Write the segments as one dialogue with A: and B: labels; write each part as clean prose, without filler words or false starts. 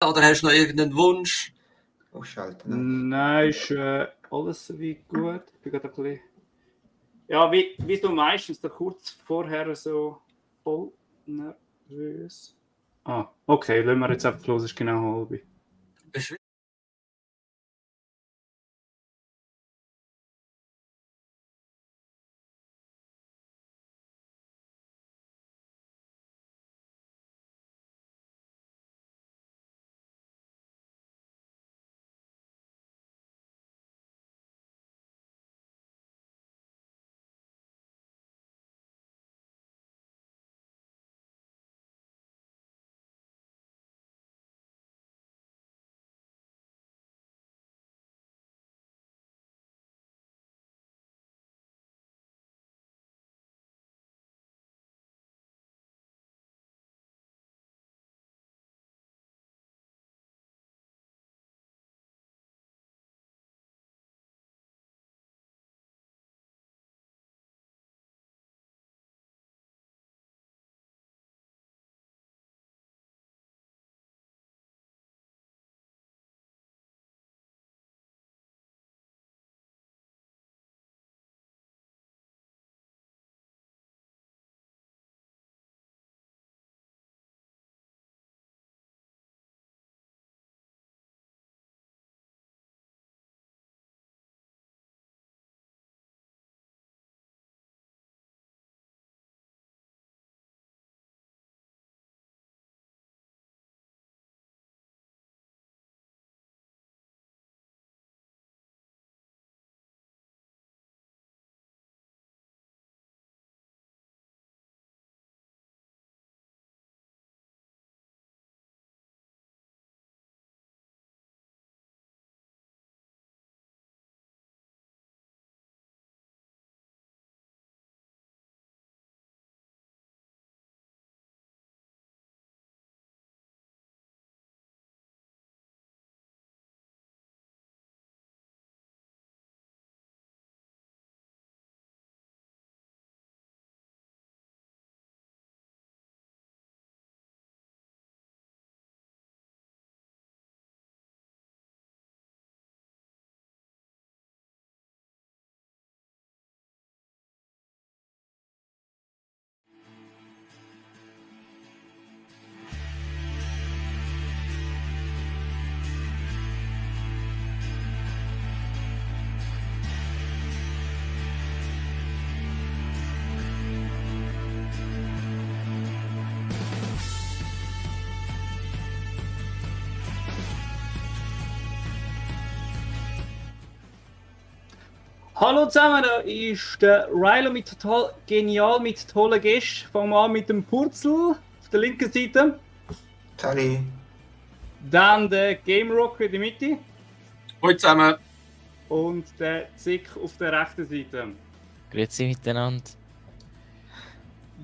A: Oder hast du noch irgendeinen Wunsch?
B: Ausschalten. Nein, ist alles so wie gut. Ich bin gerade ein bisschen... Ja, wie du meistens da kurz vorher so voll nervös. Okay, lassen wir jetzt einfach los, ist genau halb. Hallo zusammen, da ist der Rylo mit total genial, mit tollen Gästen. Fangen wir an mit dem Purzel auf der linken Seite.
C: Hallo.
B: Dann der Game Rocker in der Mitte.
A: Hallo zusammen.
B: Und der Zick auf der rechten Seite.
D: Grüezi miteinander.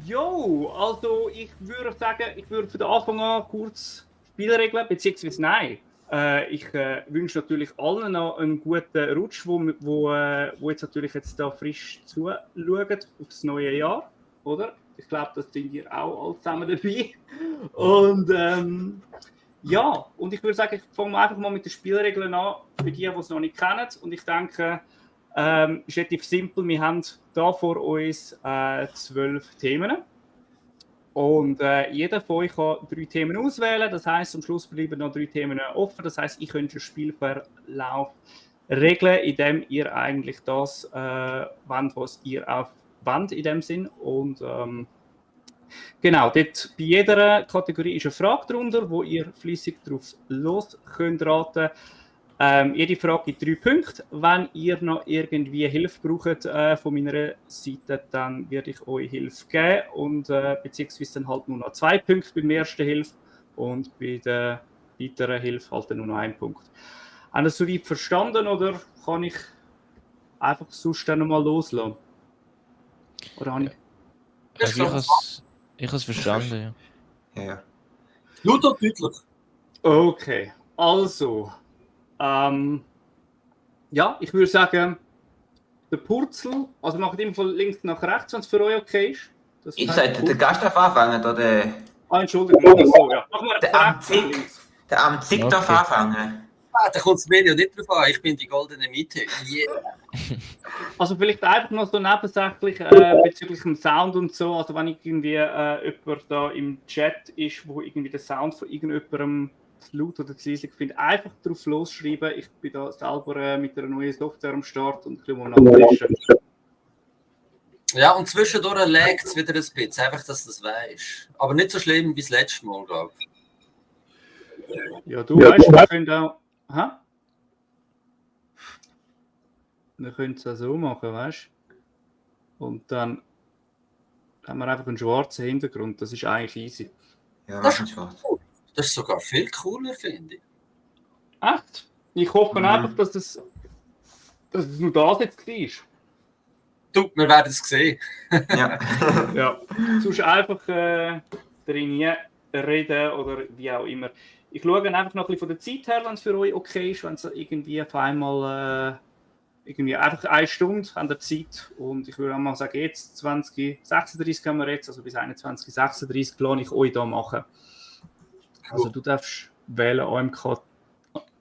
B: Jo, also ich würde sagen, ich würde von Anfang an kurz Spielregeln, beziehungsweise nein. Ich wünsche natürlich allen noch einen guten Rutsch, wo jetzt natürlich jetzt da frisch zuschauen auf das neue Jahr, oder? Ich glaube, das sind ihr auch alle zusammen dabei. Und ja, und ich würde sagen, ich fange einfach mal mit den Spielregeln an, für die, die es noch nicht kennen. Und ich denke, ist relativ simpel. Wir haben da vor uns 12 Themen. Und jeder von euch kann 3 Themen auswählen. Das heisst, am Schluss bleiben noch 3 Themen offen. Das heisst, ich könnte den Spielverlauf regeln, indem ihr eigentlich das wollt, was ihr auch wollt in dem Sinn. Und genau, dort bei jeder Kategorie ist eine Frage drunter, wo ihr flüssig drauf los könnt raten. Jede Frage gibt 3 Punkte. Wenn ihr noch irgendwie Hilfe braucht von meiner Seite, dann werde ich euch Hilfe geben und beziehungsweise dann halt nur noch 2 Punkte beim ersten Hilfe und bei der weiteren Hilfe halt nur noch 1 Punkt. Habt ihr das soweit verstanden oder kann ich einfach sonst dann nochmal loslassen? Oder habe ich...
D: Ich habe es verstanden, ja.
C: Ja.
A: Laut und deutlich.
B: Okay, also... ja, ich würde sagen, der Purzel, also macht immer von links nach rechts, wenn es für euch okay ist.
C: Ich sollte der Gast anfangen, oder?
B: Entschuldigung, so, ja. Machen wir
C: der
B: von rechts nach links.
C: Der am Zickdorf
D: Okay.
C: anfangen.
A: Da kommt es mir ja nicht drauf an. Ich bin die goldene Mitte. Yeah.
B: Also vielleicht einfach noch so nebensächlich bezüglich dem Sound und so. Also wenn irgendwie jemand da im Chat ist, wo irgendwie der Sound von irgendjemandem zu laut oder zu leise findet, einfach drauf losschreiben. Ich bin da selber mit einer neuen Software am Start und ein bisschen nachtesten.
A: Ja, und zwischendurch legt es wieder ein bisschen. Einfach, dass du das weißt. Aber nicht so schlimm wie das letzte Mal, glaube ich.
B: Ja, du weißt, wir können auch. Aha. Wir können es auch so machen, weißt du? Und dann haben wir einfach einen schwarzen Hintergrund. Das ist eigentlich easy.
C: Ja,
A: Das
C: machen schwarz.
A: Das ist sogar viel cooler, finde ich.
B: Echt? Ich hoffe
C: Mhm.
B: einfach, dass es nur das jetzt war.
A: Du, wir werden es sehen.
C: Ja.
B: Ja. Sonst einfach drin reden oder wie auch immer. Ich schaue einfach noch ein bisschen von der Zeit her, wenn es für euch okay ist, wenn es irgendwie auf einmal irgendwie einfach 1 Stunde an der Zeit und ich würde auch mal sagen, jetzt 2036 haben wir jetzt, also bis 2136 lasse ich euch da machen. Also du darfst wählen OMK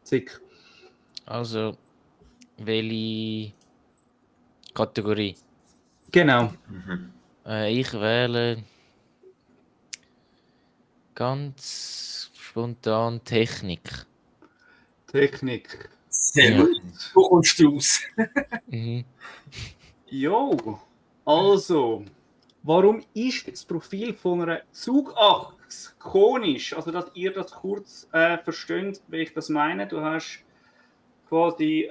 B: Zick.
D: Also, welche Kategorie?
B: Genau.
C: Mhm.
D: Ich wähle ganz spontan Technik.
B: Technik.
A: Sehr
D: Ja.
A: gut. Du kommst raus.
D: Mhm.
B: Jo, also, warum ist das Profil von einer Zugachse konisch? Also, dass ihr das kurz versteht, wie ich das meine. Du hast quasi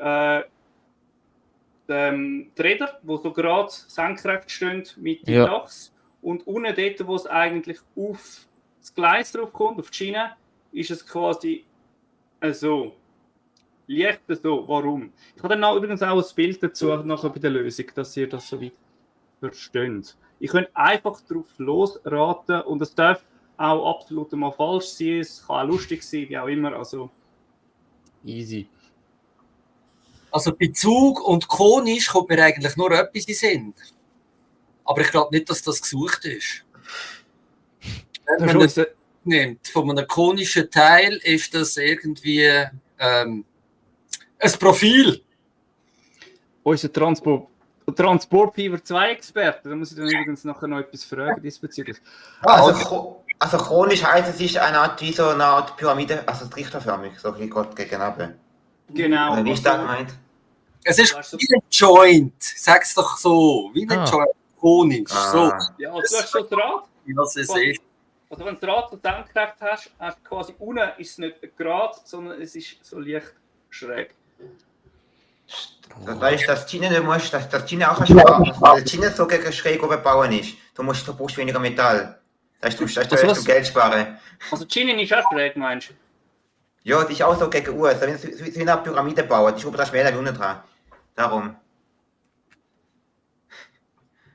B: die Räder, die so gerade senkrecht stehen mit dem
D: Ja.
B: Dachs. Und unten dort, wo es eigentlich auf das Gleis drauf kommt, auf die Schiene, ist es quasi so. Leicht so. Warum? Ich habe dann auch übrigens auch ein Bild dazu nachher bei der Lösung, dass ihr das so weit versteht. Ich könnt einfach drauf losraten und es darf auch absolut mal falsch sein, es kann auch lustig sein, wie auch immer, also easy.
A: Also bei Zug und konisch kommt mir eigentlich nur etwas in den Sinn. Aber ich glaube nicht, dass das gesucht ist. Wenn man das nimmt, von einem konischen Teil ist das irgendwie ein Profil.
B: Unser Transportfever 2 Experte, da muss ich dann übrigens nachher noch etwas fragen diesbezüglich.
C: Also chronisch heißt, es ist eine Art wie so eine Art Pyramide, also trichterförmig, so wie Gott gegen runter.
B: Genau.
C: Oder wie ist das gemeint?
A: Es ist wie ein Joint. Sag's doch so. Wie ein Joint. Konisch. So.
B: Ja, also du hast so ein Draht.
A: Was es ist.
B: Also wenn du Draht so senkrecht hast, hast du quasi unten ist es nicht gerade, sondern es ist so leicht schräg.
C: Da ist das Schiene, du musst, dass das Schiene auch weil die Schiene so gegen schräg oben bauen ist. Du brauchst weniger Metall. Das ist du Geld sparen.
B: Also die Schiene ist auch schräg, meinst du?
C: Ja, die ist auch so gegen Uhr. So wie eine Pyramide bauen. Die ist oben dran schmäler wie unten dran. Darum.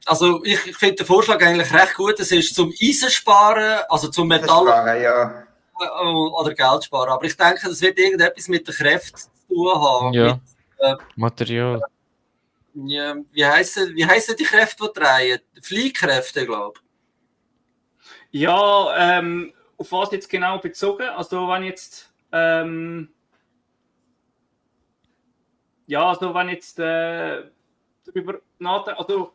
A: Also ich finde den Vorschlag eigentlich recht gut. Es ist zum Eisen sparen, also zum Metall
C: Sparen, ja.
A: oder Geld sparen. Aber ich denke, das wird irgendetwas mit den Kräften zu tun haben.
D: Ja.
A: Mit,
D: Material.
A: ja, wie heissen die Kräfte, die drehen? Fliehkräfte, glaube ich.
B: Ja, auf was jetzt genau bezogen? Also wenn jetzt darüber nachdenken, also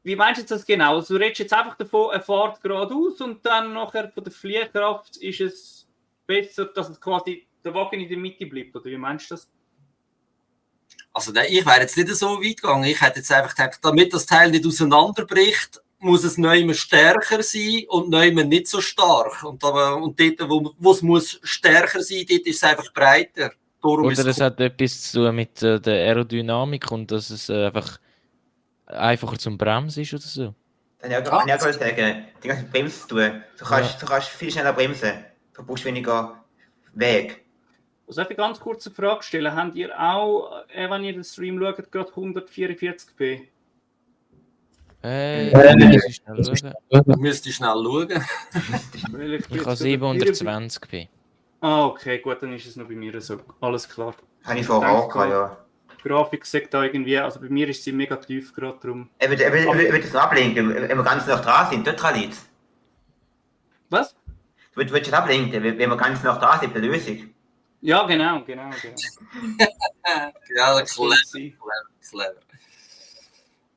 B: wie meinst du jetzt das genau? Also, du redest jetzt einfach davon, er fährt geradeaus und dann nachher von der Fliehkraft ist es besser, dass es quasi der Wagen in der Mitte bleibt, oder wie meinst du das?
A: Also nein, ich wäre jetzt nicht so weit gegangen. Ich hätte jetzt einfach gedacht, damit das Teil nicht auseinanderbricht, muss es neu stärker sein und neu nicht so stark. Und dort, wo es muss stärker sein, dort ist es einfach breiter. Darum
D: Oder es hat etwas zu tun mit der Aerodynamik und dass es einfach einfacher zum Bremsen ist oder so.
C: Dann kann ich auch sagen, die ganze Bremse zu tun. Du kannst viel schneller bremsen. Du brauchst weniger Weg.
B: Also darf ich ganz kurz eine Frage stellen? Habt ihr auch, wenn ihr den Stream schaut, gerade 144p?
A: Müsste ich schnell schauen.
D: Ich habe 720p.
B: Ah, okay, gut, dann ist es noch bei mir so. Alles klar.
C: Habe ich vorher auch gehabt, ja.
B: Die Grafik sagt da irgendwie, also bei mir ist sie mega tief gerade drum.
C: Er wird das noch ablenken, wenn wir ganz noch dran sind, dort dran liegt.
B: Was?
C: Du willst es ablenken, wenn wir ganz noch da sind, der Lösung.
B: Ja, genau.
A: Ja,
B: Das
A: clever.
B: soll sein.
A: Clever.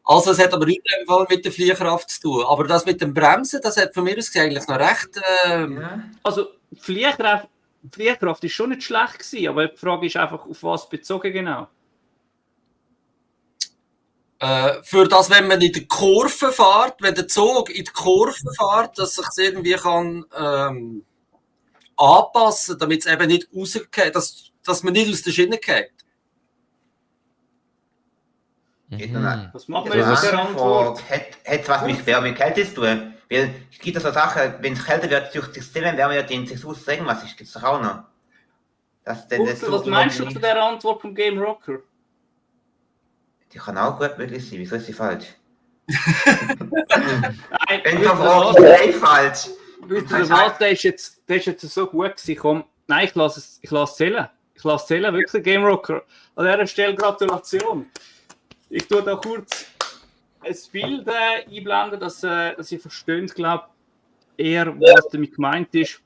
A: Also, es hat aber nicht im Fall mit der Fliehkraft zu tun. Aber das mit dem Bremsen, das hat von mir aus eigentlich noch recht.
C: Ja.
B: Also, Fliehkraft ist schon nicht schlecht gewesen, aber die Frage ist einfach, auf was bezogen genau?
A: Für das, wenn man in der Kurve fährt, wenn der Zug in die Kurve fährt, dass sich irgendwie kann anpassen, damit es eben nicht rausgeht, dass man nicht aus der Schiene geht.
B: Was machen wir
C: Die
B: jetzt mit der Antwort?
C: Hat was mit Wärme und Kälte zu tun? Weil es gibt so Sachen, wenn es kälter wird, durch das System Wärme wird, dehnt sich aus, irgendwas ist, gibt es doch auch noch.
B: Was meinst du zu der Antwort vom Game Rocker?
C: Die kann auch gut möglich sein, wieso ist sie falsch?
B: Nein,
C: Wenn du fragst, ist sie falsch.
B: wisst ihr was, der ist jetzt so gut gewesen, komm. Nein, ich lasse es zählen. Ich lasse es zählen, wirklich, Game Rocker. An dieser Stelle Gratulation. Ich tue da kurz ein Bild einblenden, dass ihr versteht, glaube eher, was damit gemeint ist.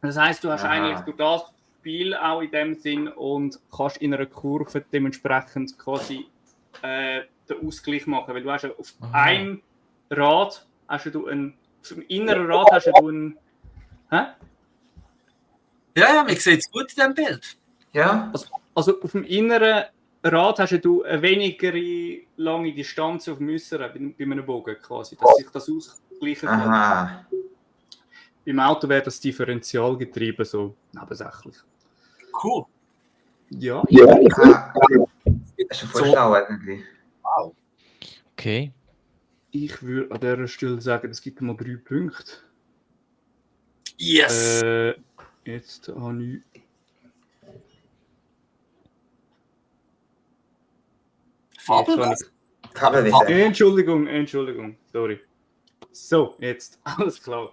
B: Das heisst, du hast eigentlich durch das Spiel auch in dem Sinn und kannst in einer Kurve dementsprechend quasi den Ausgleich machen, weil du hast ja auf einem Rad hast du einen, auf dem inneren Rad hast du einen,
A: Ja, man sieht es gut in diesem Bild.
C: Ja?
B: also auf dem inneren Rad hast du eine weniger lange Distanz auf dem Äußeren bei einem Bogen quasi, dass sich das ausgleichen kann.
C: Aha.
B: Beim Auto wäre das Differentialgetriebe so nebensächlich.
A: Cool.
B: Ja,
C: Das ist schon voll schlau eigentlich.
D: Okay.
B: ich würde an dieser Stelle sagen, es gibt mal 3 Punkte.
A: Yes!
B: Jetzt habe ich...
A: Fabelhaft.
C: Kabelwissen.
B: Entschuldigung, sorry. So, jetzt, alles klar.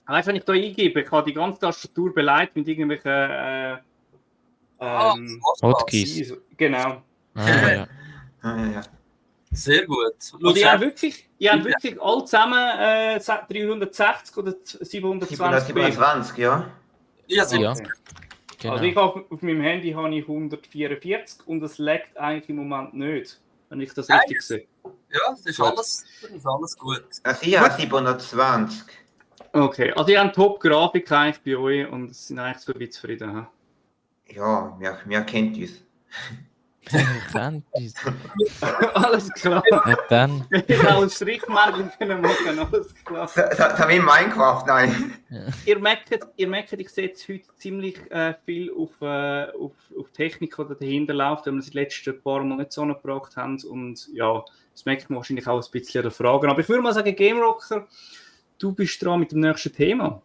B: Weißt du, wenn ich da eingebe, ich habe die ganze Tastatur beleidigt mit irgendwelchen
D: Hotkeys.
B: Genau.
D: Ja.
C: Ja.
A: Sehr gut.
B: Und die haben wirklich alle zusammen 360 oder 720
C: 720, ja.
A: Ja, sehr
D: Ja.
A: gut.
D: Genau.
B: Also ich habe auf meinem Handy habe ich 144 und es laggt eigentlich im Moment nicht, wenn ich das richtig sehe.
A: Ja, das ist alles gut.
C: Also ich habe 720.
B: Okay, also ihr habt Top-Grafik eigentlich bei euch und sind eigentlich so ein bisschen zufrieden. He?
C: Ja, wir kennt uns.
B: Alles klar.
D: Ja, dann.
B: Wir können auch ein Strichmännchen machen, alles klar.
C: Das haben wir in Minecraft, nein.
B: Ihr merkt, ich sehe jetzt heute ziemlich viel auf Technik, die dahinter läuft, weil wir sie die letzten paar Mal nicht so gebracht haben. Und ja, das merkt man wahrscheinlich auch ein bisschen an den Fragen. Aber ich würde mal sagen, Game Rocker, du bist dran mit dem nächsten Thema.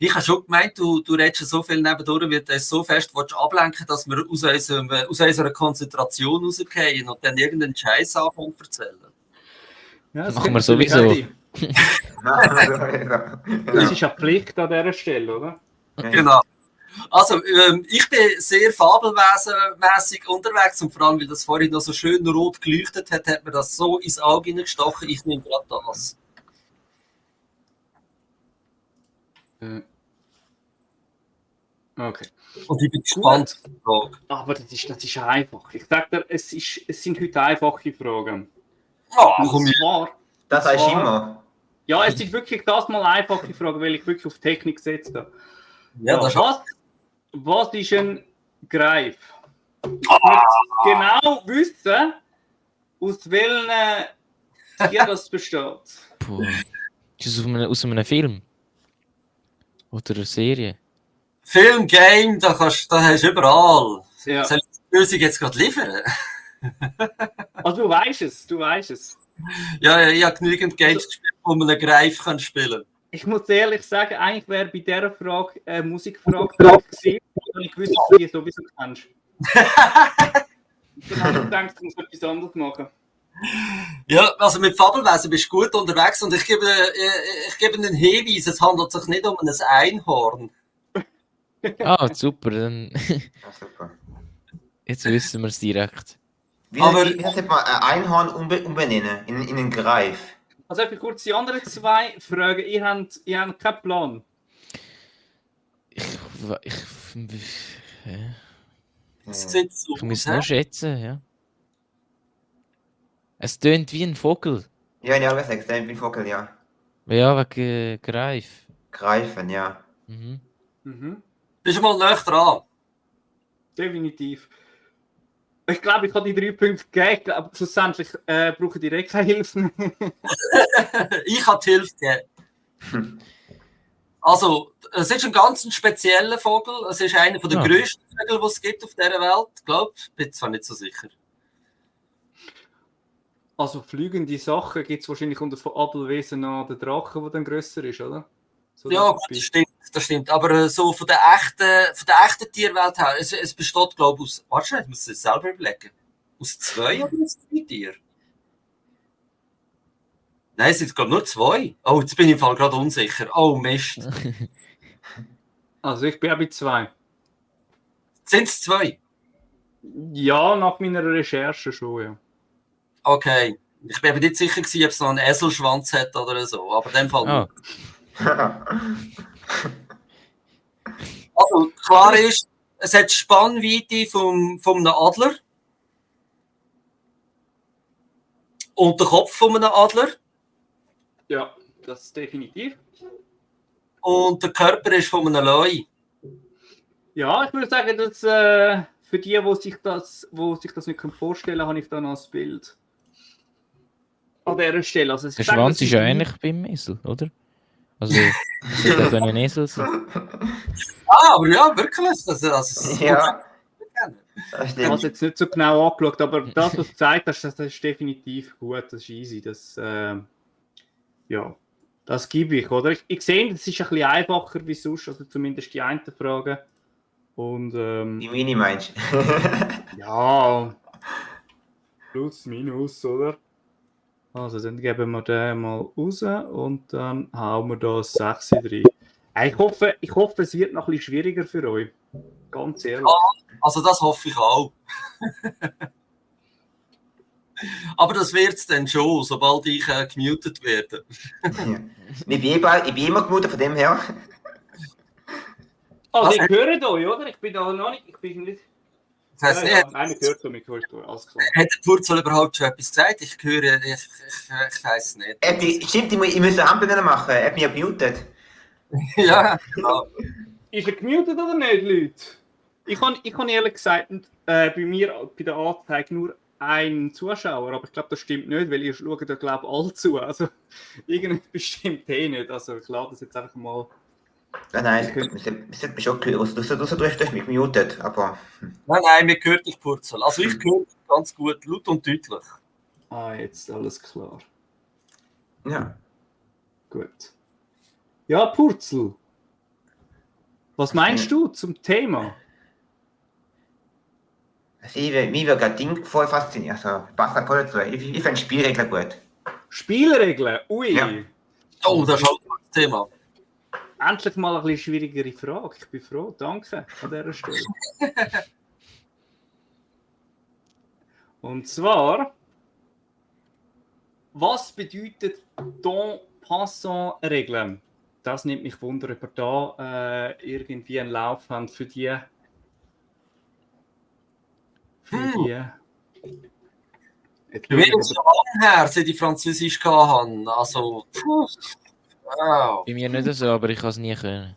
A: Ich habe schon gemeint, du redest so viel nebendurch, weil du so fest ablenken, dass wir aus unserer Konzentration rausgehen und dann irgendeinen Scheiß anfangen zu erzählen.
B: Ja, das
D: Machen wir
B: könnte natürlich
D: sowieso.
B: auch sein. Das ist ja Pflicht an dieser Stelle, oder?
A: Genau. Also, ich bin sehr fabelwesenmässig unterwegs und vor allem, weil das vorhin noch so schön rot geleuchtet hat, hat mir das so ins Auge hineingestochen. Ich nehme gerade das.
B: Okay.
A: Und ich bin gespannt auf die Frage.
B: Aber das ist einfach. Ich sage dir, es sind heute einfache Fragen.
A: Ah,
B: Und
A: komm hier.
B: zwar,
C: Das heißt immer.
B: ja, es sind wirklich das mal einfache Fragen, weil ich wirklich auf Technik setze.
A: Ja, das ist
B: Was ist ein Greif? Ich möchte genau wissen, aus welchen Tieren das besteht.
D: Puh. Ist das aus einem Film? Oder einer Serie?
A: Film, Game, da hast du überall.
B: Ja.
A: Soll ich die Lösung jetzt gerade liefern?
B: Also du weißt es.
A: Ja, ich habe genügend Games gespielt, wo man einen Greif spielen kann.
B: Ich muss ehrlich sagen, eigentlich wäre bei dieser Frage eine Musikfrage gewesen, weil ich wusste, dass du die sowieso kennst. Dann habe ich gedacht, ich muss etwas anderes machen.
A: Ja, also mit Fabelwesen bist du gut unterwegs und ich gebe einen Hinweis, es handelt sich nicht um ein Einhorn.
D: Ah, super. Dann
C: Ja, super.
D: jetzt wissen wir es direkt.
C: Wie
A: Aber-
C: sollte man ein Einhorn umbenennen in einen Greif?
B: Also kurz die anderen 2 Fragen. Ihr habt keinen Plan.
A: Es sieht so
D: Ich muss
A: aus,
D: nur schätzen, ja. Es tönt wie ein Vogel.
C: Ja, ja, was sagst du? Wie Vogel, ja.
D: Ja, wegen Greif.
C: Greifen, ja.
D: Mhm.
B: Mhm.
A: Bist du mal näher dran?
B: Definitiv. Ich glaube, ich habe die 3 Punkte gegeben, aber schlussendlich brauche ich direkt keine Hilfe mehr.
A: Ich habe die Hilfe gegeben. Also, es ist ein ganz spezieller Vogel. Es ist einer der grössten Vögel, die es gibt auf dieser Welt. Ich glaube, ich bin zwar nicht so sicher.
B: Also fliegende Sachen gibt es wahrscheinlich unter Fabelwesen noch den Drachen, der dann grösser ist, oder? So
A: Ja, gut, das stimmt. Aber so von der echten Tierwelt her, es besteht, glaube ich, aus. Warte schnell, ich muss es selber überlegen. Aus 2 oder aus 3 Tieren? Nein, es sind, glaube ich, nur 2. Oh, jetzt bin ich im Fall gerade unsicher. Oh, Mist.
B: Also ich bin auch bei 2.
A: Sind es 2?
B: Ja, nach meiner Recherche schon, ja.
A: Okay. Ich bin aber nicht sicher gewesen, ob es noch einen Eselschwanz hat oder so. Aber in dem Fall nicht. Also, klar ist, es hat die Spannweite vom einem Adler. Und den Kopf von einem Adler.
B: Ja, das ist definitiv.
A: Und der Körper ist von einem Löwe.
B: Ja, ich würde sagen, dass für die sich das nicht vorstellen können, habe ich dann als Bild. An dieser Stelle. Also,
D: Der Schwanz ist ja ähnlich beim Esel, oder? Also, es hätte auch ein Esel sein.
A: Aber ja, wirklich.
C: Ja.
B: Ich habe es jetzt nicht so genau angeschaut, aber das, was du gesagt hast, das ist definitiv gut, das ist easy. Das gebe ich, oder? Ich sehe, das ist ein bisschen einfacher wie sonst, also zumindest die eine Frage. Und,
C: Die Mini meinst
B: ja, plus, minus, oder? Also, dann geben wir den mal raus und dann hauen wir da 6 rein. Ich hoffe, es wird noch ein bisschen schwieriger für euch. Ganz ehrlich.
A: Also das hoffe ich auch. Aber das wird es dann schon, sobald ich gemutet werde.
C: Ja. Ich bin immer gemutet, von dem her.
B: Also, ich höre euch, oder? Ich bin da noch nicht. Ich bin nicht.
A: Das heisst,
B: Nein, ich höre mich, alles klar.
A: Hat der Purzel überhaupt schon etwas gesagt? Ich höre, ich weiß nicht.
C: Stimmt, ich muss eine Ampel machen. Er hat mich ja gemutet.
A: Ja, genau.
B: Ist er gemutet oder nicht, Leute? Ich habe ehrlich gesagt bei mir bei der Anzeige nur einen Zuschauer, aber ich glaube, das stimmt nicht, weil ihr schaut ja, glaube ich, alle zu. Also, irgendwie bestimmt nicht. Also, ich lade das jetzt einfach mal.
C: Nein, ich habe schon gehört. Du hast mich gemutet, aber.
A: Nein, mir gehört dich, Purzel. Also ich höre dich ganz gut, laut und deutlich.
B: Ah, jetzt alles klar.
C: Ja.
B: Gut. Ja, Purzel. Was meinst du zum Thema?
C: Also mich wird das Ding voll faszinieren. Also, passt voll dazu. Ich finde Spielregeln gut.
B: Spielregeln? Ui.
C: Ja.
A: Oh, das ist auch ein Thema.
B: Endlich mal eine bisschen schwierigere Frage. Ich bin froh. Danke an dieser Stelle. Und zwar, was bedeutet Don Passant-Regeln? Das nimmt mich wunder, ob ihr da irgendwie einen Lauf habt für die.
A: Jetzt mir ist es schon lange her, seit ich Französisch hatte. Also, wow.
D: Bei mir nicht so, aber ich kann es nie können.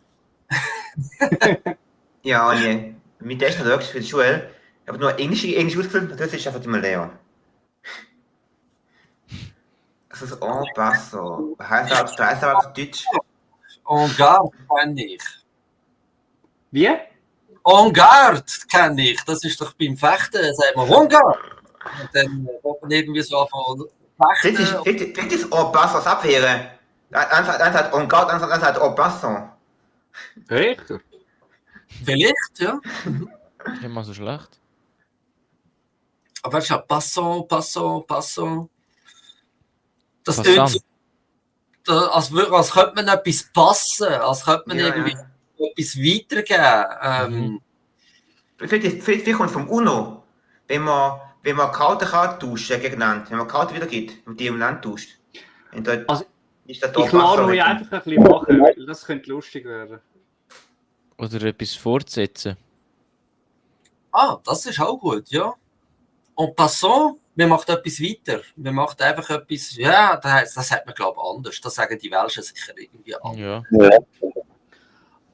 C: Ja, nee. Mit der ersten wirklich für die Schule. Ich habe nur Englisch ausgefüllt, und das ist einfach immer leer. Das ist en passant. Heißt aber auf Deutsch.
A: En garde kenne ich.
B: Wie?
A: En garde kenne ich. Das ist doch beim Fechten, sagt man en garde. Und dann wird man irgendwie so anfangen fechten.
C: Das ist en passant abwehren. Eins hat en garde, eins hat en passant.
B: Echt?
A: Vielleicht, ja.
D: Ist nicht mal so schlecht.
A: Aber es ist ja passant. Das
D: Passant.
A: tönt so, als könnte man etwas passen, als könnte man
C: Ja,
A: irgendwie
C: ja.
A: etwas weitergeben.
C: Vielleicht kommt es vom UNO. Wenn man Karten tauschen gegeneinander, wenn man Karten wieder gibt, mit die im Land tauscht.
B: Also,
C: ist das
B: ich lade euch einfach ein bisschen machen, weil das könnte lustig werden.
D: Oder etwas fortsetzen.
A: Ah, das ist auch gut, ja. En passant, man macht etwas weiter. Man macht einfach etwas, ja, das sagt man, glaube ich, anders. Das sagen die Welschen sicher irgendwie anders.
D: Ja.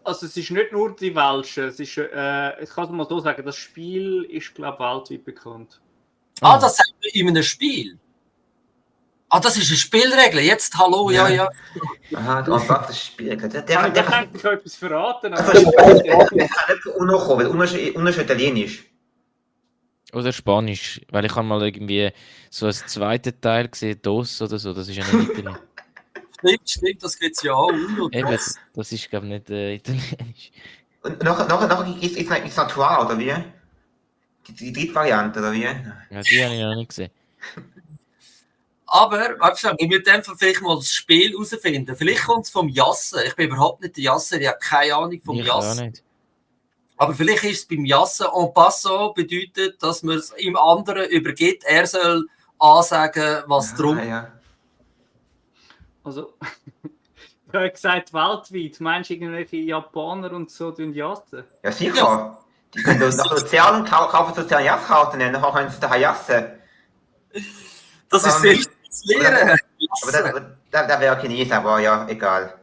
B: Also es ist nicht nur die Welschen, es ist, ich kann es mal so sagen, das Spiel ist, glaube ich, weltweit bekannt.
A: Ah, das sagt man in einem Spiel. Ah, das ist eine Spielregel. Jetzt, hallo, ja.
C: Aha, und was das Spiel. Der
B: Kann ich
C: kann
B: eigentlich etwas verraten?
C: also,
B: Aber
C: nicht von Uno kommen, weil Uno ist Italienisch.
D: Oder Spanisch. Weil ich habe mal irgendwie so einen zweiten Teil gesehen, DOS oder so. Das ist ja nicht Italienisch.
A: Stimmt, das gibt es ja auch.
D: Eben, das ist, glaube ich, nicht Italienisch.
C: Und nachher ist noch Trois, oder wie? Die dritte Variante, oder wie?
D: Ja, die habe ich noch nicht gesehen.
A: Aber, warte schon, wir müssen einfach vielleicht mal das Spiel herausfinden. Vielleicht kommt es vom Jassen. Ich bin überhaupt nicht der Jasser, ich habe keine Ahnung vom
D: Ich auch
A: Jassen.
D: nicht.
A: Aber vielleicht ist es beim Jassen en passant, bedeutet, dass man es ihm anderen übergibt. Er soll ansagen, was drum.
C: Ja.
B: also, ich habe gesagt, weltweit. Meinst du, irgendwelche Japaner und so tun jassen?
C: Ja, sicher. Die können nach Sozialen kaufen soziale Jasskarten, nachher können sie daheim jassen.
A: Das ist sehr zu lernen.
C: Aber der wäre Chinesen, aber ja, egal.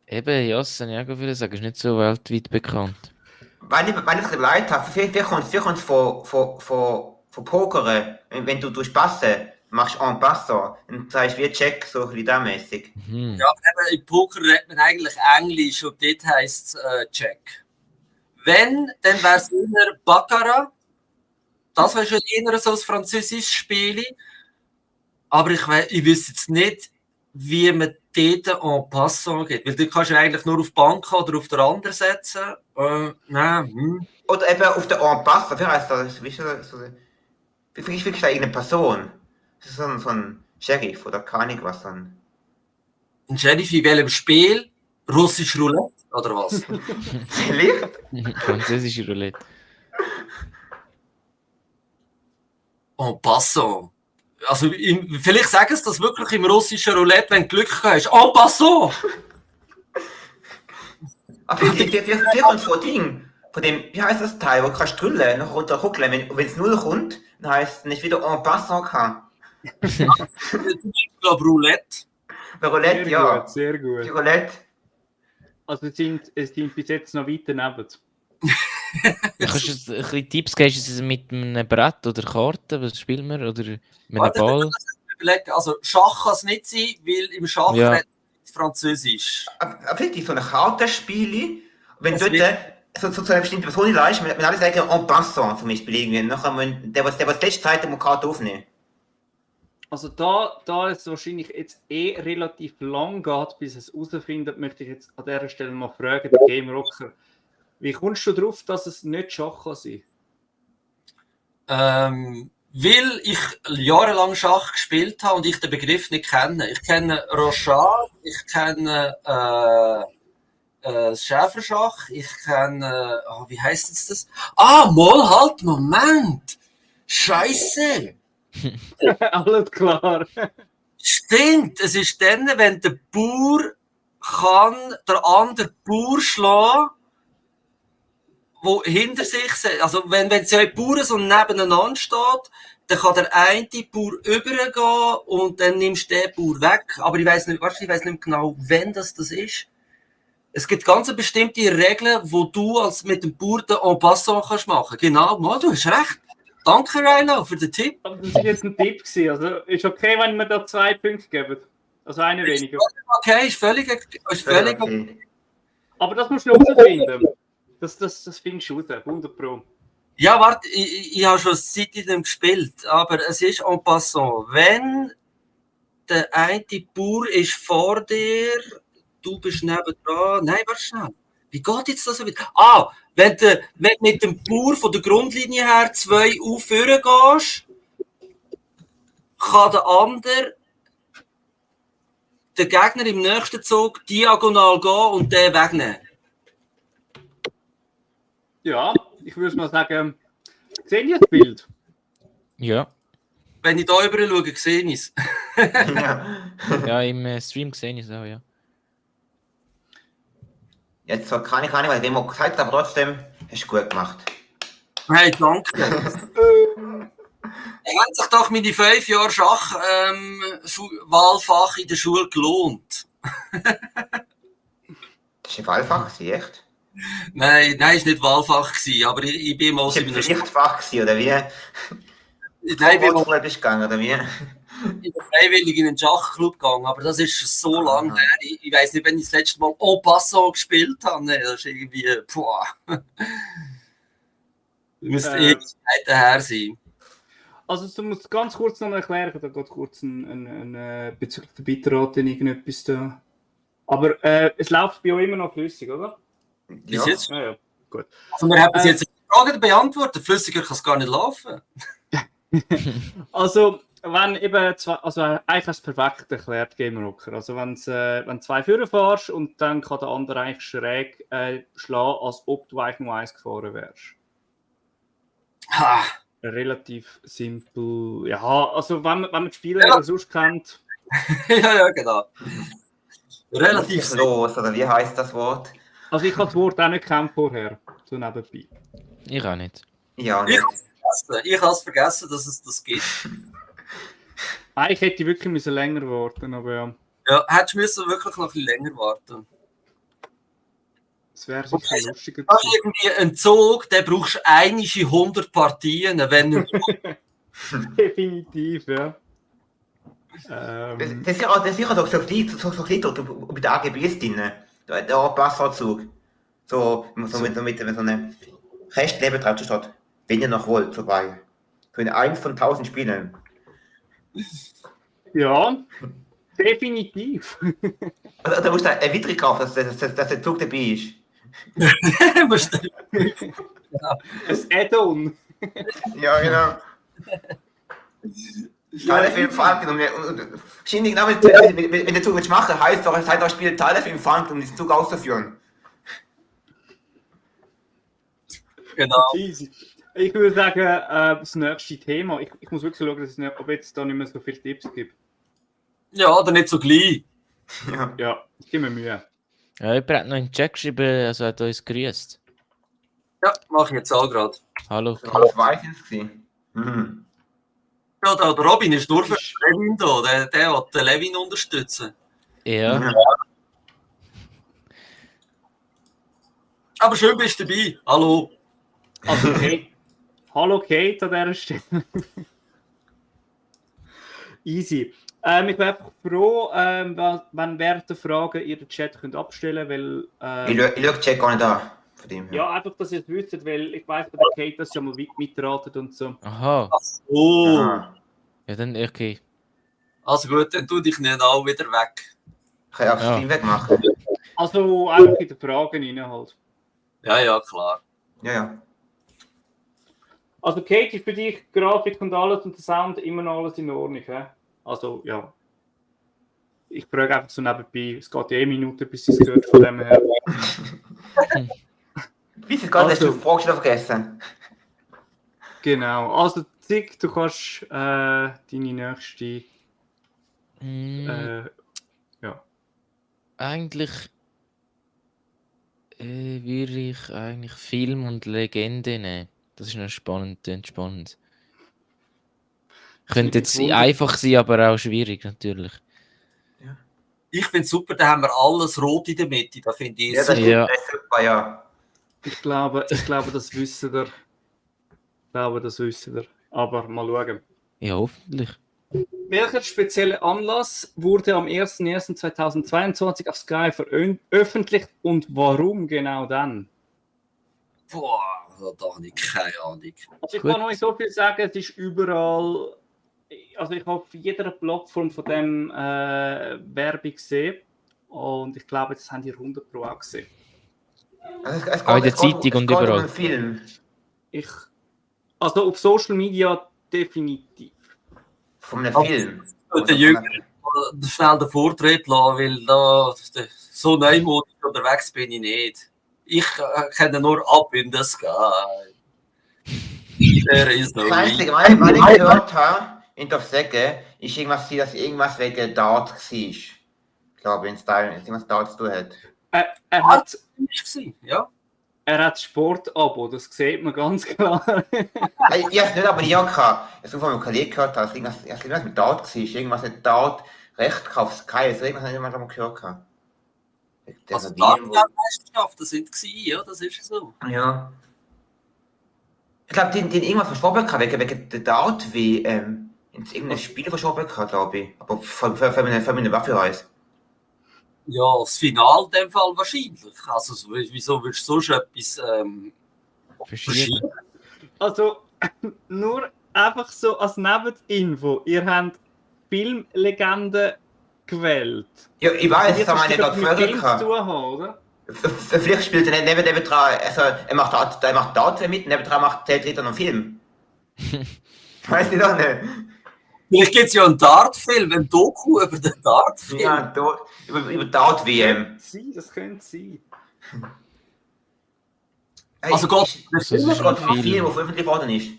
D: Eben, Jassen, ja, würde sagen, ist nicht so weltweit bekannt.
C: Wenn ich es leid habe, vielleicht kommt es von Pokern. Wenn du durch Passen machst en passant, dann sagst du wie Check, so ein bisschen mäßig.
D: Mhm.
A: Ja, aber im Poker redet man eigentlich Englisch und dort heisst es Check. Wenn, dann wäre es eher Baccarat. Das wäre schon eher so ein französisches Spiel. Aber ich wüsste jetzt nicht, wie man dort en passant geht. Weil du kannst ja eigentlich nur auf die Bank oder auf der anderen setzen. Nein.
C: Oder eben auf der en passant, wie heißt das? Wie ist da irgendeine Person? Das ist so ein Sheriff oder keine Ahnung was dann.
A: Ein Sheriff in welchem Spiel? Russisch Roulette oder was?
C: Vielleicht?
D: Französische Roulette.
A: En passant. Also, vielleicht sagen sie das wirklich im russischen Roulette, wenn du Glück hast. En passant!
C: Aber vielleicht kommt von Ding. Von dem, wie heißt das Teil, wo du kannst drüllen, noch runter gucken. Wenn es 0 kommt, dann heisst es nicht wieder en passant kann.
A: Ich glaube Roulette.
C: Bei Roulette,
B: Sehr
C: ja.
B: gut, sehr
C: Die
B: gut.
C: Roulette.
B: Also es sind bis jetzt noch weiter neben.
D: Kannst du uns ein bisschen Tipps geben? Ist es mit einem Brett oder Karten? Was spielen wir? Oder mit einem
A: Warte,
D: Ball?
A: Also Schach kann es nicht sein, weil im Schach
D: Ja.
A: redet man Französisch.
C: Aber vielleicht ist so ein Kartenspiel, wenn
A: Das
C: dort so eine bestimmte Person leist, wenn alle sagen en passant zum Beispiel irgendwie. Nachher der was letzte Zeit muss Karte aufnehmen.
B: Also da es wahrscheinlich jetzt relativ lang geht, bis es herausfindet, möchte ich jetzt an dieser Stelle mal fragen, den Game Rocker. Wie kommst du darauf, dass es nicht Schach kann sein?
A: Weil ich jahrelang Schach gespielt habe und ich den Begriff nicht kenne. Ich kenne Rochade, ich kenne Schäferschach, ich kenne, wie heißt jetzt das? Moment! Scheiße!
B: Alles klar.
A: Stimmt, es ist dann, wenn der Bauer kann der andere Bauer schlagen, wo hinter sich, also wenn zwei Bauern so nebeneinander steht, dann kann der eine Bauer übergehen und dann nimmst du den Bauer weg. Aber ich weiss nicht genau, wann das ist. Es gibt ganz bestimmte Regeln, wo du als mit dem Bauer den en passant kannst machen. Genau, du hast recht. Danke, Rhino, für den Tipp.
B: Aber das war jetzt ein Tipp gewesen. Also ist okay, wenn wir da 2 Punkte geben. Also eine weniger.
A: Okay, ist völlig
C: Okay.
B: Aber das musst du herausfinden. Das findest du raus, 100 Pro.
A: Ja, warte, ich habe schon seit in dem gespielt, aber es ist en passant. Wenn der eine Bauer ist vor dir, du bist nebendran. Nein, warte schnell. Wie geht jetzt das so wieder? Wenn du mit dem Bauer von der Grundlinie her 2 aufführen gehst, kann der andere den Gegner im nächsten Zug diagonal gehen und den wegnehmen.
B: Ja, ich würde mal sagen, seht ihr das Bild?
D: Ja.
A: Wenn ich da rüber schaue, sehe ich es.
C: Ja.
D: Ja, im Stream gesehen ist es auch, ja.
C: Jetzt so keine Ahnung, weil ich immer gesagt habe, aber trotzdem hast du gut gemacht.
A: Hey, danke. Haben sich doch meine 5 Jahre Schach-Wahlfach in der Schule gelohnt.
C: Das war ein Wahlfach, echt?
A: Nein, es war nicht Wahlfach, aber ich bin mal
C: Das war ein Pflichtfach, oder wie?
A: Nein, ich bin mal
C: bist gegangen, oder wie?
A: freiwillig in einen Schachclub gegangen, aber das ist schon so lange her. Ich weiß nicht, wenn ich das letzte Mal Au Passant gespielt habe. Nee, das ist irgendwie, boah. Müsste Ewigkeiten her sein.
B: Also du musst ganz kurz noch mal erklären, da geht kurz ein bezüglich der Bitrate irgendetwas da. Aber es läuft bei euch immer noch flüssig, oder?
A: Bis jetzt?
B: Ja, gut.
A: Also wir haben bis jetzt eine Frage beantwortet. Flüssiger kann es gar nicht laufen.
B: Also, wenn eben eigentlich ist es perfekt erklärt, Game Rocker. Also, wenn du 2 Führer fährst und dann kann der andere eigentlich schräg schlagen, als ob du eigentlich nur 1 gefahren wärst.
A: Ha.
B: Relativ simpel. Ja, also, wenn man die Spieler sonst kennt.
A: Ja, genau. Relativ
C: los, oder wie heißt das Wort?
B: Also, ich habe das Wort auch nicht gekannt vorher, so nebenbei.
D: Ich auch nicht.
C: Ja,
A: Ich
C: nicht.
A: habe es vergessen, dass es das gibt.
B: Eigentlich hätte ich wirklich länger warten, aber ja.
A: Ja, hättest du wirklich noch ein bisschen länger warten.
B: Es wäre sicher lustiger
A: Das ist irgendwie ein Zug, der brauchst du einige 100 Partien, wenn nicht.
B: Definitiv, ja.
C: Das ist sicher doch so klein bei den AGBs drin. Der Passantzug. So mit so einer Kästchen neben drauf steht. Wenn ihr noch wollt, vorbei. So in 1 von 1000 Spielen.
B: Ja, definitiv.
C: Also, da musst du eine Erweiterung kaufen, dass der Zug dabei ist.
B: Ein Add-on.
C: Ja, genau. Teile für den Franken. Wahrscheinlich genau, wenn der Zug nicht machen heißt doch, es heißt auch Spiel Teile für den Franken, um diesen Zug auszuführen.
A: Genau.
B: Easy. Ich würde sagen, das nächste Thema. Ich muss wirklich schauen, dass es nicht, ob jetzt da nicht mehr so viele Tipps gibt.
A: Ja, oder nicht so gleich.
C: Ja.
B: Ja, ich gebe mir Mühe.
D: Ja, jemand hat noch in den Chat geschrieben, also hat uns grüßt.
A: Ja, mache ich jetzt auch gerade.
D: Hallo.
C: Das war es gewesen. Mhm.
A: Ja, der Robin ist nur für Levin da. Der will den Levin unterstützen.
D: Ja.
A: Aber schön bist du dabei. Hallo.
B: Also, Kate. Hallo Kate an dieser Stelle. Easy. Ich wäre einfach froh, wenn während der Fragen ihr den Chat könnt abstellen könnt, weil...
C: Ich schaue Chat gar nicht an. Von dem her.
B: Ja, einfach, dass ihr es wisst, weil ich weiss, bei der Kate, dass sie ja mal mitratet und so.
D: Aha.
A: Oh.
C: Aha.
D: Ja, dann okay.
A: Also gut, dann tu dich nicht auch wieder weg.
C: Ich kann ja auch das Stream wegmachen.
B: Also einfach in den Fragen rein halt.
A: Ja, klar.
C: Ja.
B: Also Kate, ist für dich Grafik und alles und der Sound immer noch alles in Ordnung, hä? Also, ja. Ich frage einfach so nebenbei. Es geht ja Minuten, bis sie es gehört von dem her.
C: Wie ist es gerade, hast du die Frage schon vergessen?
B: Genau. Also, Zick, du kannst deine nächste... ja.
D: Eigentlich würde ich eigentlich Film und Legende nehmen. Das ist noch spannend. Könnte jetzt einfach sein, aber auch schwierig natürlich.
A: Ich finde es super, da haben wir alles rot in der Mitte. Da finde ich
C: Ja, das
D: Ja.
C: ist super, ja.
B: Ich glaube, das wissen wir. Aber mal schauen.
D: Ja, hoffentlich.
B: Welcher spezielle Anlass wurde am 01.01.2022 auf Sky veröffentlicht und warum genau dann?
A: Boah, da habe ich keine Ahnung.
B: Also ich
D: Gut.
B: kann noch nicht so viel sagen, es ist überall, also ich habe auf jeder Plattform von dem Werbung gesehen und ich glaube, das haben die 100 Pro auch gesehen.
C: Also es
D: Auch in der
C: geht-
D: Zeitung
C: es geht
D: und
C: um
D: überall.
C: einen Film.
B: Also auf Social Media definitiv.
C: Von einem
A: Aber-
C: Film.
A: Der Jünger schnell den Vortritt lassen, weil da so neumodig unterwegs bin ich nicht. Ich kenne nur Up in the Sky. There is no
C: Das Einzige,
A: reason.
C: was ich gehört habe, in der Säge, ist dass irgendwas wegen Dart war. Ich glaube, wenn es da irgendwas Dart zu tun hat.
B: Er hat
A: ja.
B: Er hat Sportabo, das sieht man ganz klar.
C: Ich habe es nicht abonniert gehabt. Ich habe von einem Kollegen gehört, dass irgendwas mit Dart war. Irgendwas mit Dart Recht gekauft, Sky. Also irgendwas habe ich mal gehört gehabt.
A: Also Dart-Meisterschaften sind ja, das ist so.
C: Ja. Ich glaube, die irgendwas verschoben gehabt, wegen der Dart wie in irgendein Spiel verschoben gehabt, glaube ich. Aber für meine Waffe-Reise.
A: Ja, das Finale in dem Fall wahrscheinlich. Also, wieso würdest du sonst etwas verschieben?
B: Also, nur einfach so als Nebeninfo. Ihr habt Filmlegenden gewählt.
C: Ja, ich weiß, das haben wir gerade
B: Film zu tun haben, oder?
C: Vielleicht spielt er nebendran, also er macht Dart mit, nebendran zählt er noch Film. Weiß ich doch nicht.
A: Vielleicht gibt es ja einen Dart-Film, einen Doku über den Dart-Film.
C: Ja, über Dart-WM.
B: Das könnte sein.
A: Also Gott,
C: das ist gerade ein Film, der veröffentlicht worden ist.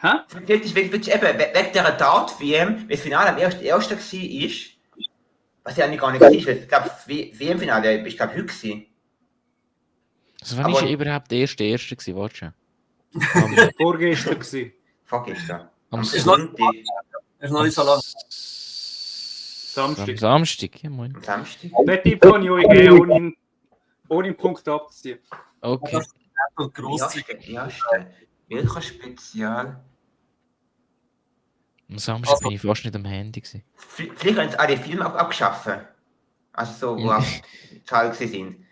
B: Hä?
C: Wirklich eben, wegen dieser Dart-WM, das Finale am ersten war, was ja eigentlich gar nicht war. Ich glaube, WM-Finale ist, glaube ich, heute gewesen.
D: Also wann war überhaupt der erste gewesen, warte
B: schon? Vorgestern gewesen.
C: Vorgestern.
D: Am
A: Sonntag. Ist noch nicht so lang.
B: Samstag.
D: Am Samstag, ja moin.
C: Am Samstag.
B: Den Tipp kann ich euch geben, ohne einen Punkt abzuziehen.
D: Okay.
C: Welcher Spezial?
D: Am Samstag bin ich fast nicht am Handy gewesen.
C: Vielleicht haben sie alle Filme abgeschaffen. Also so, wo Zahl sind.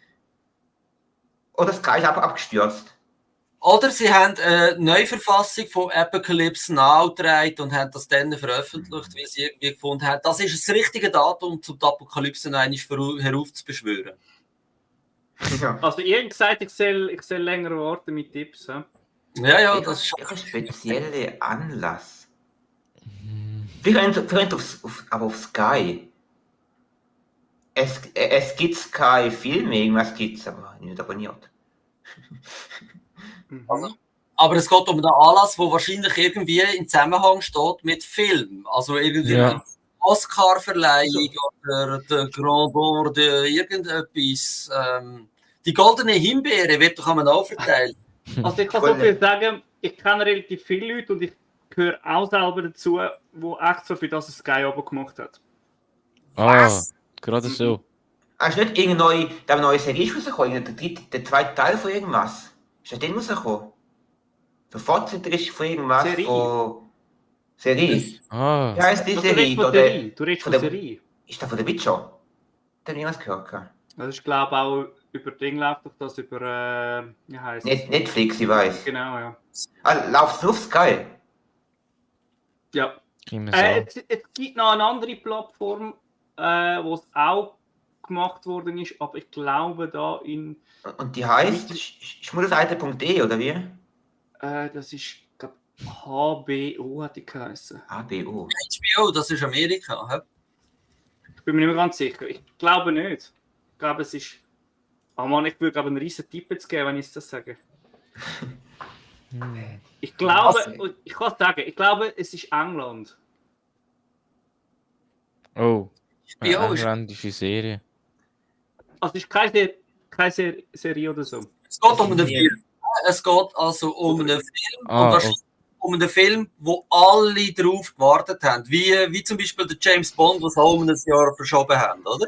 C: Oder Sky ist abgestürzt.
A: Oder sie haben eine Neuverfassung von Apocalypse Now gedreht und haben das dann veröffentlicht, wie sie irgendwie gefunden haben. Das ist das richtige Datum, um die Apokalypse noch einmal heraufzubeschwören.
C: Ja.
B: Also ihr habt gesagt, ich soll länger warten mit Tipps. He?
A: Ja, das ist
C: ein spezieller Anlass. Vielleicht auf Sky. Es gibt Sky Filme, irgendwas gibt es, aber nicht abonniert.
A: Aber es geht um einen Anlass, der wahrscheinlich irgendwie in Zusammenhang steht mit Film. Also irgendwie eine Oscar-Verleihung oder der Grand Bord, irgendetwas. Die goldene Himbeere wird doch einmal auch verteilt.
B: Also ich kann so viel sagen, ich kenne relativ viele Leute und ich gehöre auch selber dazu, die extra für das Sky oben gemacht hat.
D: Gerade so.
C: Hast du nicht irgendeine neue Serie rausgekommen? Der zweite Teil von irgendwas? Ist das denn rausgekommen? Der Fortsetzung ist von irgendwas? Serie? Wie heisst die Serie?
B: Du redest von Serie.
C: Ist das von der Witcher? Da habe ich was gehört.
B: Das ist, glaube ich, auch über Ding läuft doch das über wie heisst
C: Netflix, ich weiß.
B: Genau, ja.
C: Läuft es auf Sky?
B: Ja. Es gibt noch eine andere Plattform, wo es auch gemacht worden ist, aber ich glaube da in...
C: Und die heisst schmuddelseite.de oder wie?
B: Das ist, glaube HBO hat die geheißen.
C: HBO?
A: HBO, das ist Amerika. He?
B: Ich bin mir nicht mehr ganz sicher. Ich glaube nicht. Ich glaube, es ist... Oh Mann, ich würde einen riesen Tipp jetzt geben, wenn ich das sage. Ich glaube, ich kann es sagen, ich glaube, es ist England.
D: Oh, eine engländische Serie.
B: Also es ist keine Serie oder so.
A: Es geht um einen Film. Es geht also um einen Film. Um einen Film, wo alle drauf gewartet haben. Wie zum Beispiel der James Bond, was auch um ein Jahr verschoben haben, oder?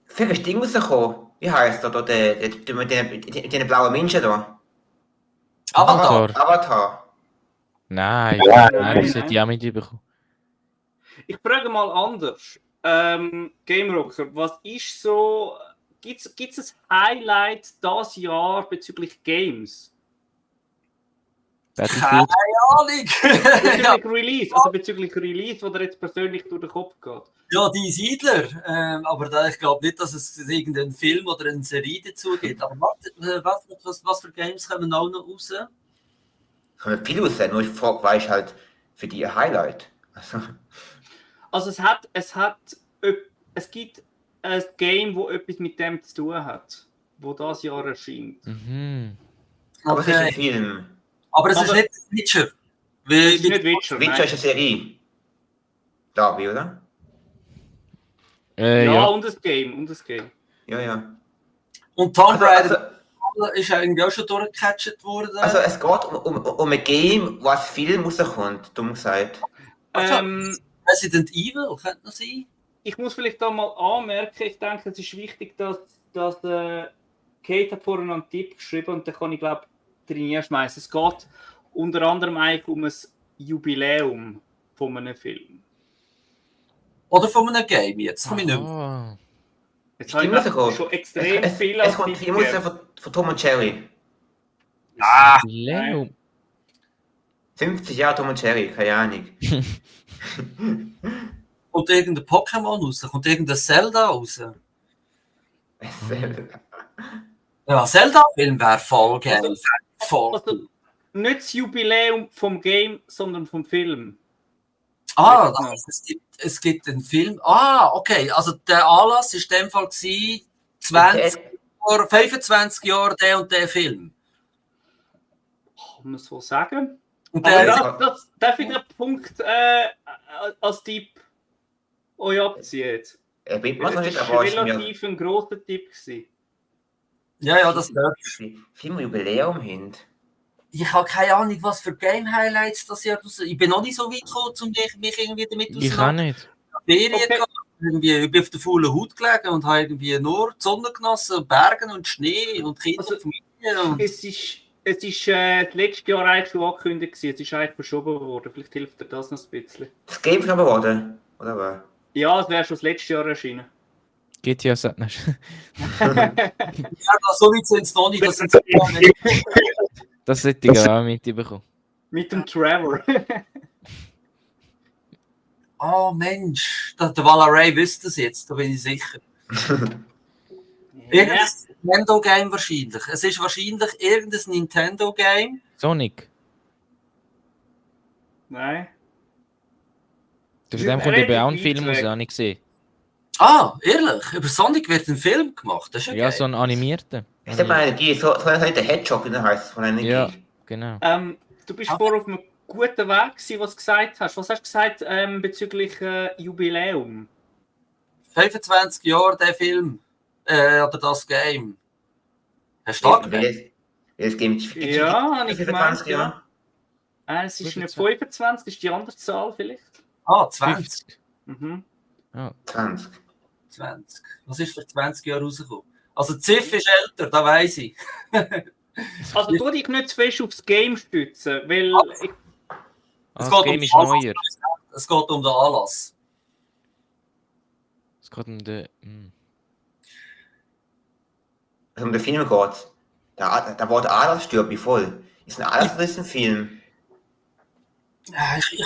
C: Vielleicht ist Ding rausgekommen. Wie heisst der da? Mit den blauen Menschen da? Avatar.
D: Nein, das hätte ich auch mitbekommen.
B: Ich frage mal anders. Game Rocker, was ist so... Gibt es ein Highlight dieses Jahr bezüglich Games?
A: Keine Ahnung!
B: Bezüglich Release, also bezüglich Release, wo dir jetzt persönlich durch den Kopf geht.
A: Ja, die Siedler. Aber ich glaube nicht, dass es irgendeinen Film oder eine Serie dazu gibt. Aber was für Games kommen auch noch raus?
C: Kommen viel raus, nur ich frage, weißt halt für die ein Highlight.
B: Also es gibt ein Game, das etwas mit dem zu tun hat, wo das Jahr erscheint.
C: Aber es ist ein Film.
A: Aber es ist nicht Witcher.
B: Es ist nicht Witcher.
C: Witcher ist eine Serie. Glaube ich, oder?
B: Ja, und das Game.
C: Ja.
A: Und Tomb Raider ist ja irgendwie auch schon durchgecatcht worden.
C: Also es geht um ein Game, wo als Film rauskommt, dumm gesagt.
A: Resident Evil, könnte das sein?
B: Ich muss vielleicht da mal anmerken, ich denke, es ist wichtig, dass Kate hat vorhin einen Tipp geschrieben und den kann ich, glaube ich, drin schmeißen. Es geht unter anderem eigentlich um ein Jubiläum von einem Film.
A: Oder von einem Game jetzt? Komm ich nicht mehr.
D: Ah.
B: Jetzt habe ich schon extrem viel
C: Es kommt viel von Tom und Jerry.
A: Ah,
D: Jubiläum.
C: 50 Jahre Tom und Jerry, keine Ahnung.
A: kommt irgendein Pokémon raus? Kommt irgendein Zelda raus? Ja, Zelda-Film wäre voll geil.
B: Also, nicht das Jubiläum vom Game, sondern vom Film.
A: Ah, das heißt, es gibt einen Film. Ah, okay. Also der Anlass war in dem Fall 25 Jahre der und der Film.
B: Kann man so sagen?
A: Und
B: Aber darf ich den Punkt als Tipp euch abziehen?
C: Ich bin
B: Das
C: noch nicht,
B: war
C: aber
B: relativ ein grosser Tipp gewesen.
A: ja, das gehört.
C: Film Jubiläum hin.
A: Ich habe keine Ahnung, was für Game-Highlights das Jahr raus. Ich bin noch nicht so weit gekommen, um mich irgendwie damit
D: Ich auch nicht.
A: Ferien gehabt. Ich bin auf der faulen Haut gelegen und habe irgendwie nur die Sonne genossen, Bergen und Schnee und Kinder und Familie. Und
B: Es ist das letzte Jahr eigentlich schon angekündigt gewesen. Es ist eigentlich verschoben worden. Vielleicht hilft dir das noch ein bisschen.
C: Das Game verschoben worden, oder was?
B: Ja, es wäre schon das letzte Jahr erschienen.
D: GTA sagt nicht.
A: ja, so weit sind es noch nicht.
D: Das hätte ich auch mitbekommen.
B: Mit dem Trevor.
A: Oh Mensch, der Valaray wüsste es jetzt, da bin ich sicher. Irgendein Nintendo-Game wahrscheinlich. Es ist wahrscheinlich irgendein Nintendo-Game.
D: Sonic.
B: Nein.
D: Von dem kommt eben auch ein Film raus, habe ich gesehen.
A: Ah, ehrlich? Über Sonic wird ein Film gemacht? Das ist
D: Ja, so ein animierter.
C: Ich habe eine Idee, so der Hedgehog, wie der heißt, von einer
D: Ja,
C: Idee.
D: genau.
B: Du bist vorher auf einem guten Weg gewesen, was du gesagt hast. Was hast du gesagt bezüglich Jubiläum?
A: 25 Jahre der Film. Oder das Game. Hast du das
C: Das Game
B: Ja, habe ich gemeint,
C: ja.
B: Es ist nicht 25, ist die andere Zahl vielleicht?
A: Ah, 20.
D: 50.
B: Mhm.
D: Ja.
C: 20.
A: 20. Was ist für 20 Jahre rausgekommen? Also Ziff ist älter, da weiss ich.
B: Also tu dich nicht zu fest aufs Game stützen, weil...
D: Das Game ist neuer.
A: Es geht um den Anlass.
D: Es geht um den...
C: Also um den Film geht. Da war der Adolf stirbt wie voll. Ist ein Adolf ein Film?
A: Ich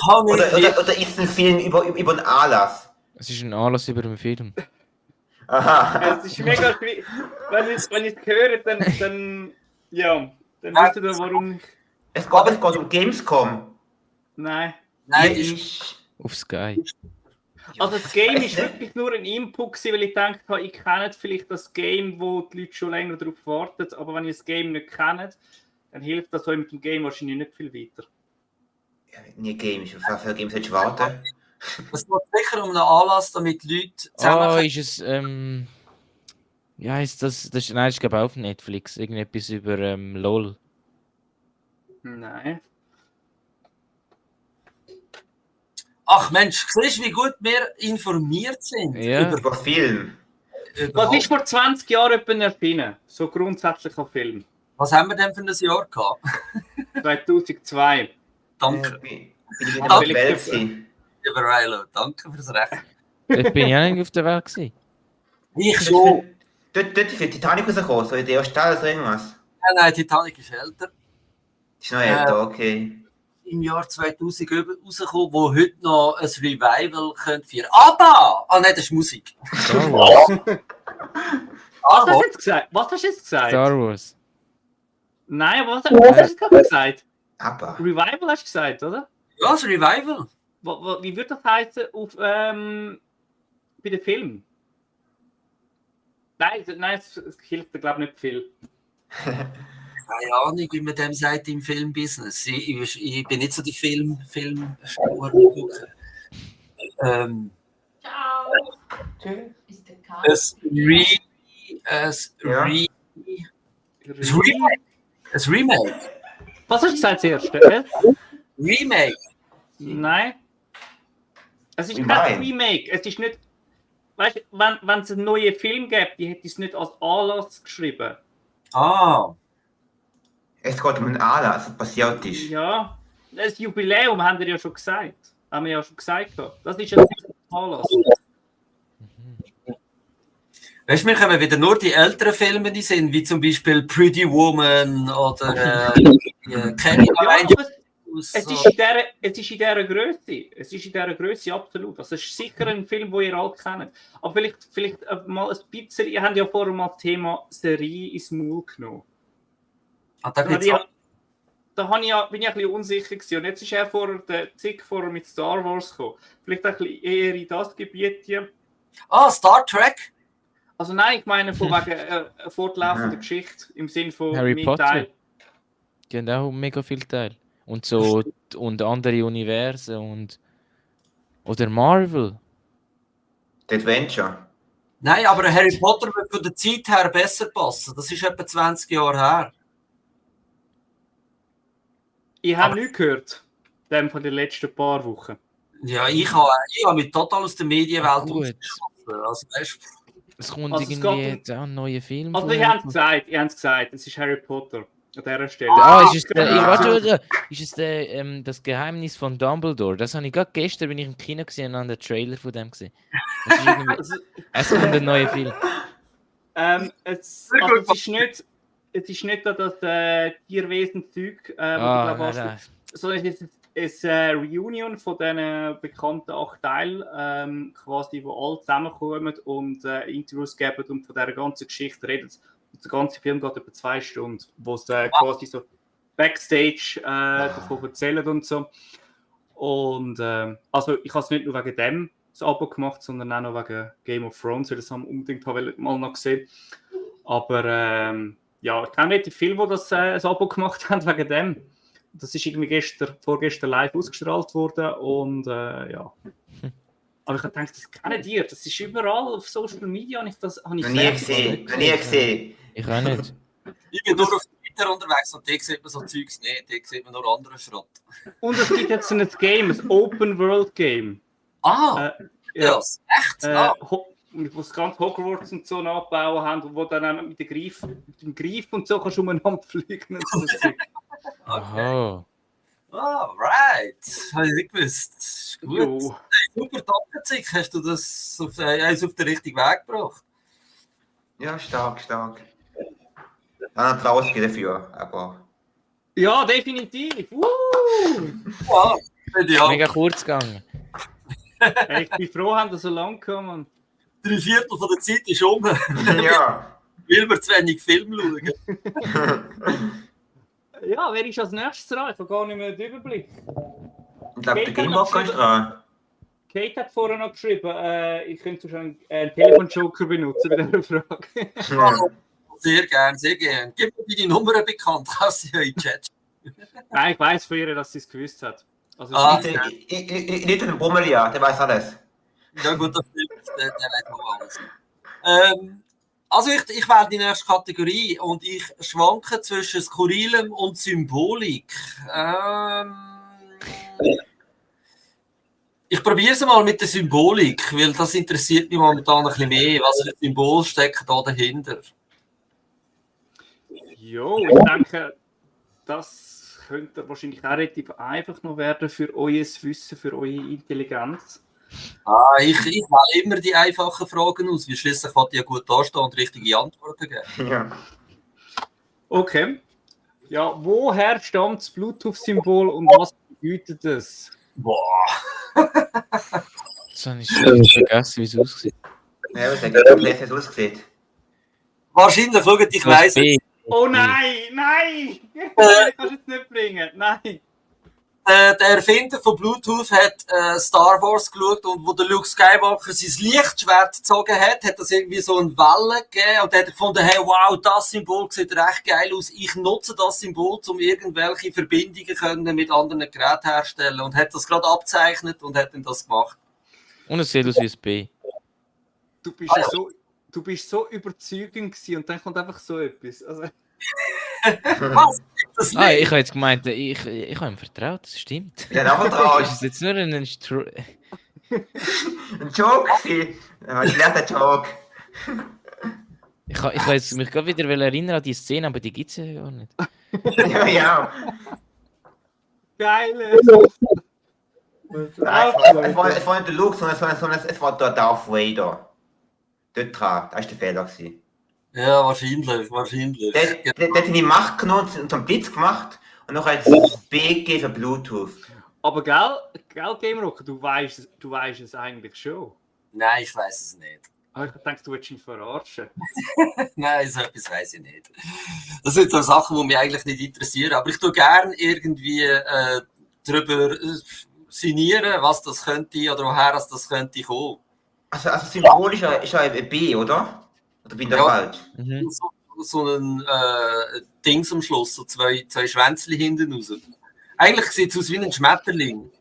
A: habe nicht...
C: Oder ist es ein Film über den Anlass?
D: Es ist ein Anlass über den Film.
C: Aha.
B: Es ist mega schwierig. Wenn ich es höre, dann ja, dann wisst ihr, warum...
C: Es geht um Gamescom.
B: Nein.
A: Nein, ist...
D: Auf Sky.
B: Also das Game ist wirklich nur ein Input gewesen, weil ich gedacht habe, ich kenne vielleicht das Game, wo die Leute schon länger darauf warten. Aber wenn ihr das Game nicht kennt, dann hilft das euch mit dem Game wahrscheinlich nicht viel weiter.
C: Ja, nie Game. Auf welche Games hättest du warten?
A: Es geht sicher um einen Anlass, damit die Leute zusammen...
D: Ist es... ja, ist das... Nein, ich glaube auf Netflix. Irgendetwas über LOL.
B: Nein.
A: Ach Mensch, siehst du, wie gut wir informiert sind?
D: Ja.
C: Über Film.
B: Was ist vor 20 Jahren jemand erschienen? So grundsätzlich ein Film.
A: Was haben wir denn für ein Jahr gehabt?
B: 2002.
A: Danke.
C: Bin ich wieder auf der Welt gewesen.
A: Lieber Rilo, danke fürs Recht.
D: Dort bin ich auch nicht auf der Welt gewesen.
A: Ich schon.
C: Dort ist für Titanic rausgekommen, so in der ersten Teil oder irgendwas.
A: Nein, Titanic ist älter.
C: Ist noch älter, okay.
A: Im Jahr 2000 rausgekommen, wo heute noch ein Revival könnte feiern. Aber! Ah nein, das ist Musik.
D: Star Wars.
B: Was hast du jetzt gesagt? Was hast du jetzt gesagt?
D: Star Wars.
B: Nein, was hast du jetzt gerade gesagt?
C: Aber.
B: Revival hast du gesagt, oder?
A: Ja, das Revival.
B: Wie würde das heißen auf, bei den Filmen? Nein, es hilft dir, glaube ich, nicht viel.
A: Keine Ahnung, wie man dem sagt im Filmbusiness. Ich bin nicht so die Filmschauer.
E: Ciao. Ist der Karl?
A: Ein Ein Remake? Ein Remake?
B: Was hast du gesagt zuerst?
A: Remake?
B: Nein. Es ist
C: Nein.
B: kein Remake. Es ist nicht. Weißt du, wenn es einen neuen Film gibt, die hätte es nicht als Anlass geschrieben.
A: Ah.
C: Es geht um einen Anlass, was passiert ist.
B: Ja. Das Jubiläum haben wir ja schon gesagt. Haben wir ja schon gesagt. Das ist ein Anlass.
A: Weißt du, mir kommen wieder nur die älteren Filme in den Sinn, wie zum Beispiel Pretty Woman oder Kenny
B: Es ist in dieser Größe. Es ist in dieser Größe absolut. Also es ist sicher ein Film, den ihr alle kennt. Aber vielleicht mal ein bisschen. Ihr habt ja vorher mal das Thema Serie ins Maul genommen.
A: Ah,
B: Da bin ich ein bisschen unsicher gewesen. Und jetzt ist er vorher mit Star Wars gekommen. Vielleicht ein bisschen eher in das Gebiet hier.
A: Ah, Star Trek?
B: Also nein, ich meine von wegen fortlaufender Geschichte im Sinne von
D: Harry Potter.
B: Teil.
D: Die haben auch mega viel Teil. Und so und andere Universen oder Marvel.
C: The Adventure.
A: Nein, aber Harry Potter wird von der Zeit her besser passen. Das ist etwa 20 Jahre her.
B: Ich habe nichts gehört, dem von den letzten paar Wochen.
A: Ja, ich habe mich total aus der Medienwelt
D: Gut.
A: ausgeschlossen. Also, weißt du,
D: Es kommt
B: Also es
D: irgendwie
B: geht
D: jetzt auch ein neuer Film.
B: Also
D: von-
B: ihr habt gesagt, es ist Harry Potter an dieser Stelle.
D: Ah, ist es das Geheimnis von Dumbledore? Das habe ich gerade gestern, bin ich im Kino gesehen und habe den Trailer von dem gesehen. Es ist irgendwie,
B: Also,
D: es kommt ein neuer Film.
B: es ist nicht das Tierwesen-Zeug,
D: Nein.
B: sondern es ist eine Reunion von diesen bekannten 8 Teilen, quasi, wo alle zusammenkommen und Interviews geben und von dieser ganzen Geschichte reden. Und der ganze Film geht über 2 Stunden, wo es quasi so Backstage davon erzählen und so. Und also ich habe es nicht nur wegen dem das Abo gemacht, sondern auch noch wegen Game of Thrones, weil das haben wir unbedingt mal noch gesehen. Aber ja, ich kenne nicht viele, die das Abo gemacht haben wegen dem. Das ist irgendwie vorgestern live ausgestrahlt worden und ja. Aber ich habe gedacht, das kennen die, das ist überall auf Social Media. Habe ich
C: Noch nie gesehen.
D: Ich auch nicht.
A: ich bin nur auf Twitter unterwegs und da sieht man so Zeugs nicht, da sieht man nur anderen Schrott.
B: Und es gibt jetzt ein Game, ein Open World Game.
A: Ah,
B: Ja.
A: echt? Ah.
B: Wo es ganz Hogwarts und so nachgebaut haben und wo dann auch mit dem Greif und so kannst du umeinander fliegen. Und so.
D: Aha.
A: Ah, right. Habe ich nicht gewusst. Ist gut.
B: Jo.
A: Super Doppelzick. Hast du das auf den richtigen Weg gebracht?
C: Ja, stark. Dann Applaus dafür, aber...
B: Ja, definitiv.
A: Ja, ideal.
D: Mega kurz gegangen.
B: Hey, ich bin froh, haben wir so lange gekommen.
A: 3/4 von der Zeit ist um, weil
C: Ja.
A: wir zu wenig Film schauen.
B: Ja, wer ist als nächstes dran? Ich habe gar nicht mehr den Überblick.
C: Ich glaube, der Gamebox ist dran.
B: Kate hat vorher noch geschrieben, ich könnte schon einen Telefonjoker benutzen bei dieser Frage.
C: Ja.
A: Sehr gern, sehr gern. Gib mir deine Nummer bekannt, kannst du ja in den Chat.
B: Nein, ich weiß von ihr, dass sie es gewusst hat. Also,
C: Nicht den Brummelia, der weiß alles.
A: Ja gut, das stimmt, der weiß noch alles. Also ich wähle die nächste Kategorie und ich schwanke zwischen Skurrilem und Symbolik. Ich probiere es mal mit der Symbolik, weil das interessiert mich momentan ein bisschen mehr. Was für ein Symbol steckt da dahinter?
B: jo, ich denke, das könnte wahrscheinlich auch relativ einfach noch werden für euer Wissen, für eure Intelligenz.
A: Ich wähle immer die einfachen Fragen aus, weil schließlich wollte ich ja gut dastehen und richtige Antworten geben.
C: Ja.
B: Okay. Ja, woher stammt das Bluetooth-Symbol und was bedeutet es?
A: Boah.
D: Jetzt habe ich schon vergessen, wie es aussieht.
C: Ja, was hat es aussieht?
A: Wahrscheinlich, schaut, ich weiss es.
B: Oh nein! Ich kann es jetzt nicht bringen. Nein!
A: Der Erfinder von Bluetooth hat Star Wars geschaut und wo der Luke Skywalker sein Lichtschwert gezogen hat, hat das irgendwie so eine Welle gegeben und hat gefunden, hey, wow, das Symbol sieht recht geil aus. Ich nutze das Symbol, um irgendwelche Verbindungen können mit anderen Geräten herstellen und hat das gerade abzeichnet und hat dann das gemacht.
D: Und es sieht aus wie ein B.
B: Du bist so überzeugend gewesen und dann kommt einfach so etwas. Also,
A: Was? Das
D: Ich habe jetzt gemeint, ich habe ihm vertraut, das stimmt.
C: Ja, dann vertraut.
D: Ist es jetzt nur ein
C: Ein Joke gewesen. Ja, ich lerne den Joke.
D: Ich habe jetzt mich gerade wieder erinnern an die Szene, aber die gibt es ja gar nicht.
C: Ja.
B: Geil!
C: Nein, es war nicht der Luke, sondern es war der Darth Vader. Dort dran, das war der Fehler gewesen.
A: Ja, wahrscheinlich.
C: Der hat seine Macht genommen und so einen Blitz gemacht und noch als BG für Bluetooth.
B: Aber gell, Game Rock, du weißt es eigentlich schon.
A: Nein, ich weiß es nicht.
B: Aber ich denke, du willst ihn verarschen.
A: Nein, so etwas weiß ich nicht. Das sind so Sachen, die mich eigentlich nicht interessieren. Aber ich tue gerne irgendwie darüber sinnieren, was das könnte oder woher das könnte kommen.
C: Also symbolisch ist ja ein B, oder? Oder bin ich da falsch?
D: Mhm.
A: So ein Dings am Schluss, so zwei Schwänzchen hinten raus. Eigentlich sieht es aus wie ein Schmetterling.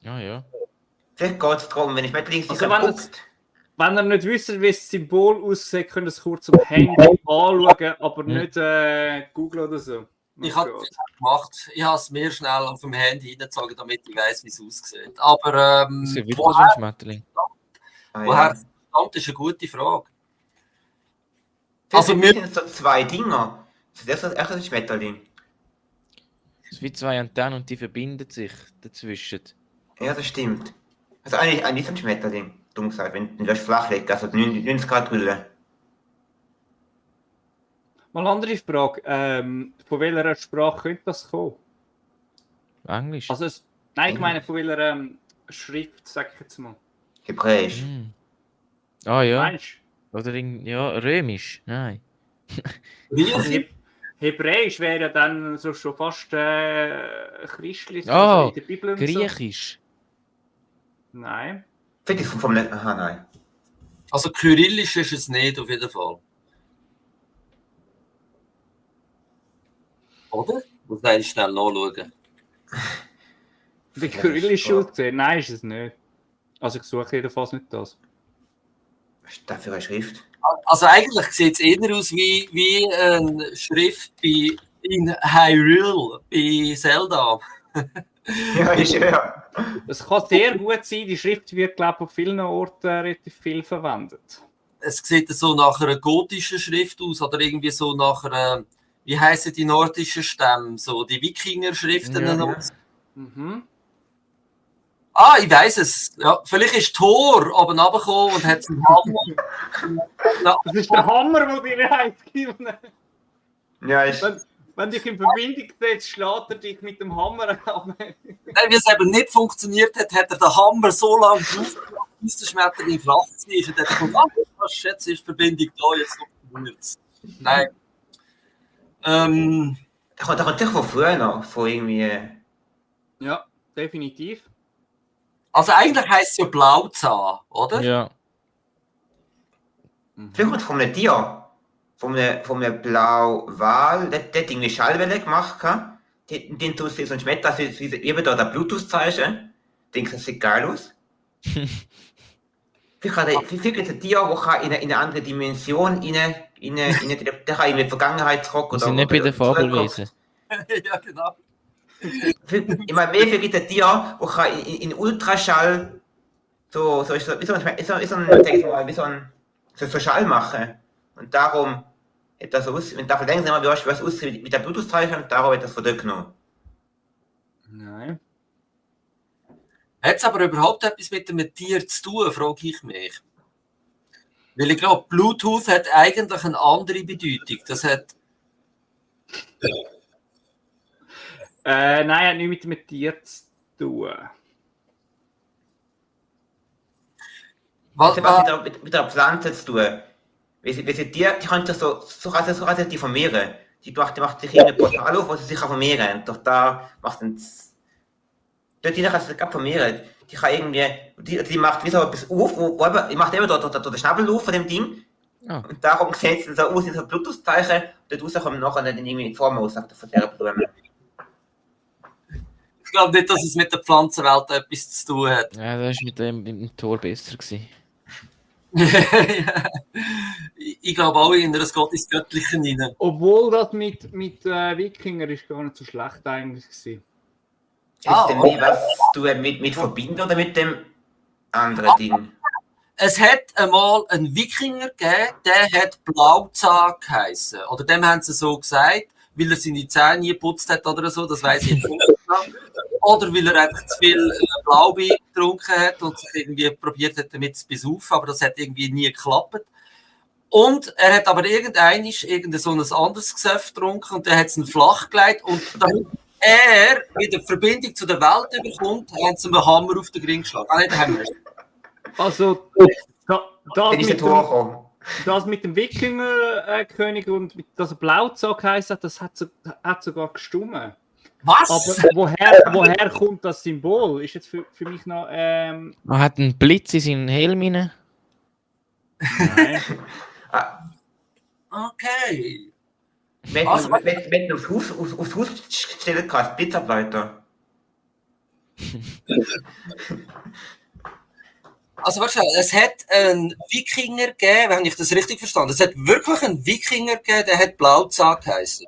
D: Ja.
C: Vielleicht geht es darum, wenn ich Schmetterling
B: Also wenn ihr nicht wisst, wie das Symbol aussieht, könnt ihr es kurz am Handy anschauen, aber nicht googeln oder so.
A: Ich habe es gemacht. Ich habe es mir schnell auf dem Handy reingezogen, damit ich weiß, wie es aussieht. Aber
D: Das ist ja wirklich so ein Schmetterling.
A: woher das stammt, ist eine gute Frage.
C: Also mir sind so zwei Dinger. Das ist echt ein Schmetterling.
D: Es sind wie zwei Antennen und die verbinden sich dazwischen.
C: Ja, das stimmt. Also eigentlich ist ein Schmetterling, dumm gesagt, wenn du das flach legst, also 90 Grad Brille.
B: Mal eine andere Frage. Von welcher Sprache könnte das kommen?
D: Englisch?
B: Also nein, ich meine von welcher Schrift, sag ich jetzt mal.
C: Hebräisch.
D: Ah ja.
B: Meinst
D: Oder römisch? Nein.
B: du? Also, Hebräisch wäre ja dann so schon fast christlich,
D: Oh,
B: also in der Bibel und
D: Griechisch.
B: so. Nein.
C: Vielleicht ist vom Aha, nein.
A: Also Kyrillisch ist es nicht, auf jeden Fall. Oder? Muss ich schnell nachschauen.
B: Wie kyrillisch aussehen? Nein, ist es nicht. Also ich suche jedenfalls nicht das.
C: Was ist das für eine Schrift?
A: Also eigentlich sieht es eher aus wie eine Schrift in Hyrule, bei Zelda.
C: Ja, ist ja.
B: Es kann sehr gut sein, die Schrift wird, glaube ich, auf vielen Orten relativ viel verwendet.
A: Es sieht so nach einer gotischen Schrift aus oder irgendwie so nach einer, wie heissen die nordischen Stämme, so die Wikinger-Schriften.
C: Ja.
B: Mhm.
A: Ah, ich weiss es. Ja, vielleicht ist Thor oben runtergekommen und hat einen Hammer.
B: Das ist der Hammer, der dir heimgegeben hat.
C: Ja, ist.
B: Wenn dich in Verbindung setzt, schlägt er dich mit dem Hammer an.
A: Nein, wie es eben nicht funktioniert hat, hat er den Hammer so lange drauf, bis der Schmetterling flach war. Und dann kommt, was schätze ist die Verbindung da, jetzt funktioniert es. Nein.
C: Da kommt sicher von früher noch, von irgendwie.
B: Ja, definitiv.
A: Also eigentlich heisst es ja Blauzahn, oder?
D: Ja.
C: Vielleicht kommt es von einem Tier. Von einem Blauwal. Der hat irgendwie Schallwelle gemacht. Den tust du so ein Schmetter, also eben da der Bluetooth-Zeichen. Denkst du, das sieht geil aus? Vielleicht ist ein Tier, das in eine andere Dimension der kann in die Vergangenheit
D: Wir sind nicht bei den Fabelwesen.
A: Ja, genau.
C: Ich meine, mehr gibt ein Tier, das kann in Ultraschall so Schall machen. Und darum hat das so aus, wenn du verdenkst, wie was aussieht mit der Bluetooth-Zeichen, und darum hat das von dir genommen.
B: Nein.
A: Hat es aber überhaupt etwas mit einem Tier zu tun, frage ich mich. Weil ich glaube, Bluetooth hat eigentlich eine andere Bedeutung. Das hat...
B: Nein, hat nichts mit Tier zu tun.
C: Was hat mit der Pflanze zu tun? Weil sie die können sich so kann die vermehren. Die macht sich in ein Portal auf, wo sie sich vermehren. Doch da macht es. Dort kann sie sich vermehren. Die kann irgendwie. Die macht wie so etwas auf, die macht eben dort den Schnabel auf von dem Ding.
D: Oh.
C: Und darum sieht es so aus, wie so ein Bluetooth-Zeichen. Dort raus kommen nachher dann irgendwie die Form aus von dieser Blume.
A: Ich glaube nicht, dass es mit der Pflanzenwelt etwas zu tun hat.
D: Ja, das war mit dem Tor besser gewesen.
A: Ich glaube auch, es geht ins Göttliche rein.
B: Obwohl das mit Wikinger ist gar nicht so schlecht eigentlich gewesen.
C: Ist denn nie was du mit verbinden oder mit dem anderen Ding?
A: Es hat einmal einen Wikinger gegeben, der hat Blauzahn geheissen. Oder dem haben sie so gesagt, weil er seine Zähne nie geputzt hat oder so, das weiss ich nicht genau. Oder weil er einfach zu viel Blaubeer getrunken hat und sich irgendwie probiert hat, damit zu besaufen, aber das hat irgendwie nie geklappt. Und er hat aber irgendein so ein anderes Gesöff getrunken und der hat es flach gelegt und damit er wieder Verbindung zu der Welt bekommt, haben sie einen Hammer auf den Ring geschlagen.
B: Also, das mit dem Wikinger-König und dass er Blauzahn heisst, das hat sogar gestummen.
A: Was?
B: Aber woher kommt das Symbol? Ist jetzt für mich noch.
D: Er hat einen Blitz in seinen Helm rein.
B: Nein.
A: Okay.
C: Wenn du aufs Haus stellen kannst, Blitzableiter.
A: Also warte, es hat einen Wikinger gegeben, wenn ich das richtig verstanden habe. Es hat wirklich einen Wikinger gegeben, der hat Blauzahn geheißen.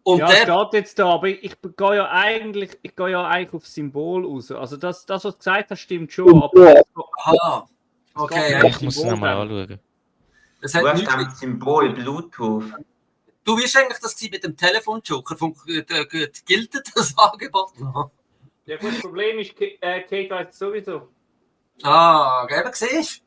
A: Und
B: Ja,
A: der
B: steht jetzt da, aber ich gehe ja eigentlich auf Symbol raus. Also das, was du gesagt hast, stimmt schon. Aber
A: aha. Okay.
B: geht
D: Ich muss es nochmal anschauen.
A: Es
C: Du
A: hat
C: hast
A: nichts
C: am Symbol Bluetooth.
A: Du wirst eigentlich das mit dem Telefonjoker gilt das Angebot noch?
B: ja, gut, das Problem ist, Kate weiß sowieso.
A: Ah, gell, siehst du?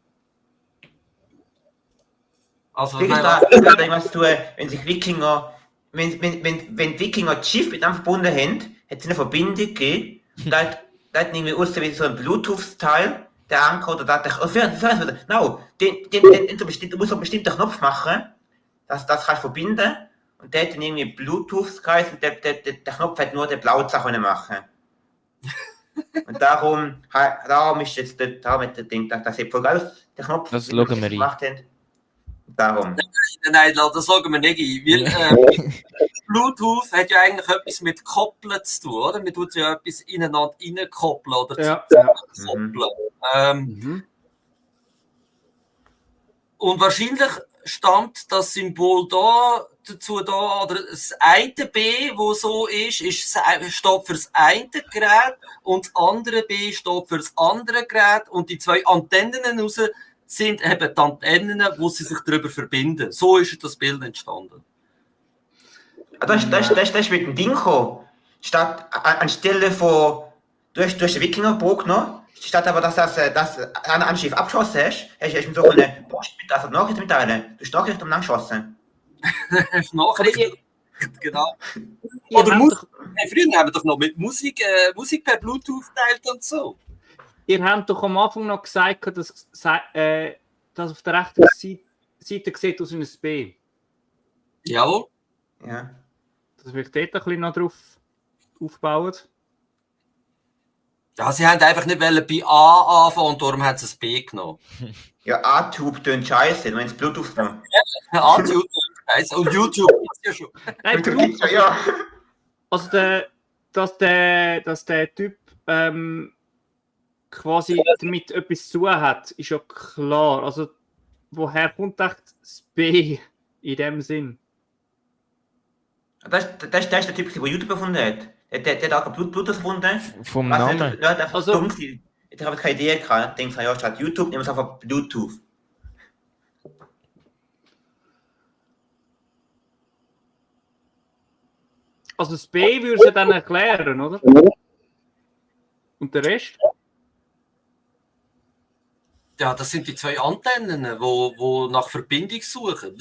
A: Also,
C: Vielleicht da irgendwas tun, wenn sich Wikinger, wenn Wikinger das Schiff mit einem verbunden haben, hat es eine Verbindung gegeben, da hat irgendwie aussehen wie so ein Bluetooth-Teil, der Anker oder da, no, du musst einen bestimmten Knopf machen, das kannst du verbinden, und der hat dann irgendwie Bluetooth geheißen, und der Knopf hat nur den Blauzahn machen. Und darum ist jetzt darum hat der Ding, das sieht voll geil aus, der Knopf,
D: Das schauen wir
C: gemacht haben. Darum.
A: Nein, das schauen wir nicht ein. Weil, Bluetooth hat ja eigentlich etwas mit Koppeln zu tun, oder? Man tut ja etwas ineinander reinkoppeln oder
B: Ja.
A: koppeln. Und wahrscheinlich stammt das Symbol dazu da, oder das eine B, wo so ist, steht für das eine Gerät und das andere B steht für das andere Gerät und die zwei Antennen raus sind eben die Antennen, wo sie sich darüber verbinden. So ist das Bild entstanden.
C: Das ist mit dem Ding gekommen. Statt anstelle von durch den Wikingerburg noch, statt aber dass ein Anschiff abgeschossen hast du so eine Post mit Nachricht mitteilen. Du hast Nachricht um geschossen.
A: Nachricht, genau. Oder früher haben wir doch noch mit Musik per Bluetooth geteilt und so.
B: Ihr habt doch am Anfang noch gesagt, dass auf der rechten Seite sieht aus wie ein B.
A: Jawohl.
C: Ja.
B: Das wird dort ein bisschen noch drauf aufbauen.
A: Ja, sie haben einfach nicht bei A anfangen und darum haben sie das B genommen.
C: Ja, A-Tube tönt scheiße, wenn es Bluetooth genommen.
A: A-Tube tönt scheiße. Und YouTube ist ja schon.
B: Nein,
C: Bluetooth, ja.
B: Also, dass der Typ quasi damit etwas zu tun hat, ist ja klar. Also, woher kommt echt das B in dem Sinn?
C: Das ist der Typ, der YouTube erfunden hat. Der hat auch Bluetooth erfunden.
D: Vom Namen.
C: Ja, der also, dumm gewesen. Ich habe keine Idee gehabt. Ich denke, ja, statt YouTube nehmen wir es einfach Bluetooth.
B: Also das B würde sie dann erklären, oder? Und der Rest?
A: Ja, das sind die zwei Antennen, die nach Verbindung suchen.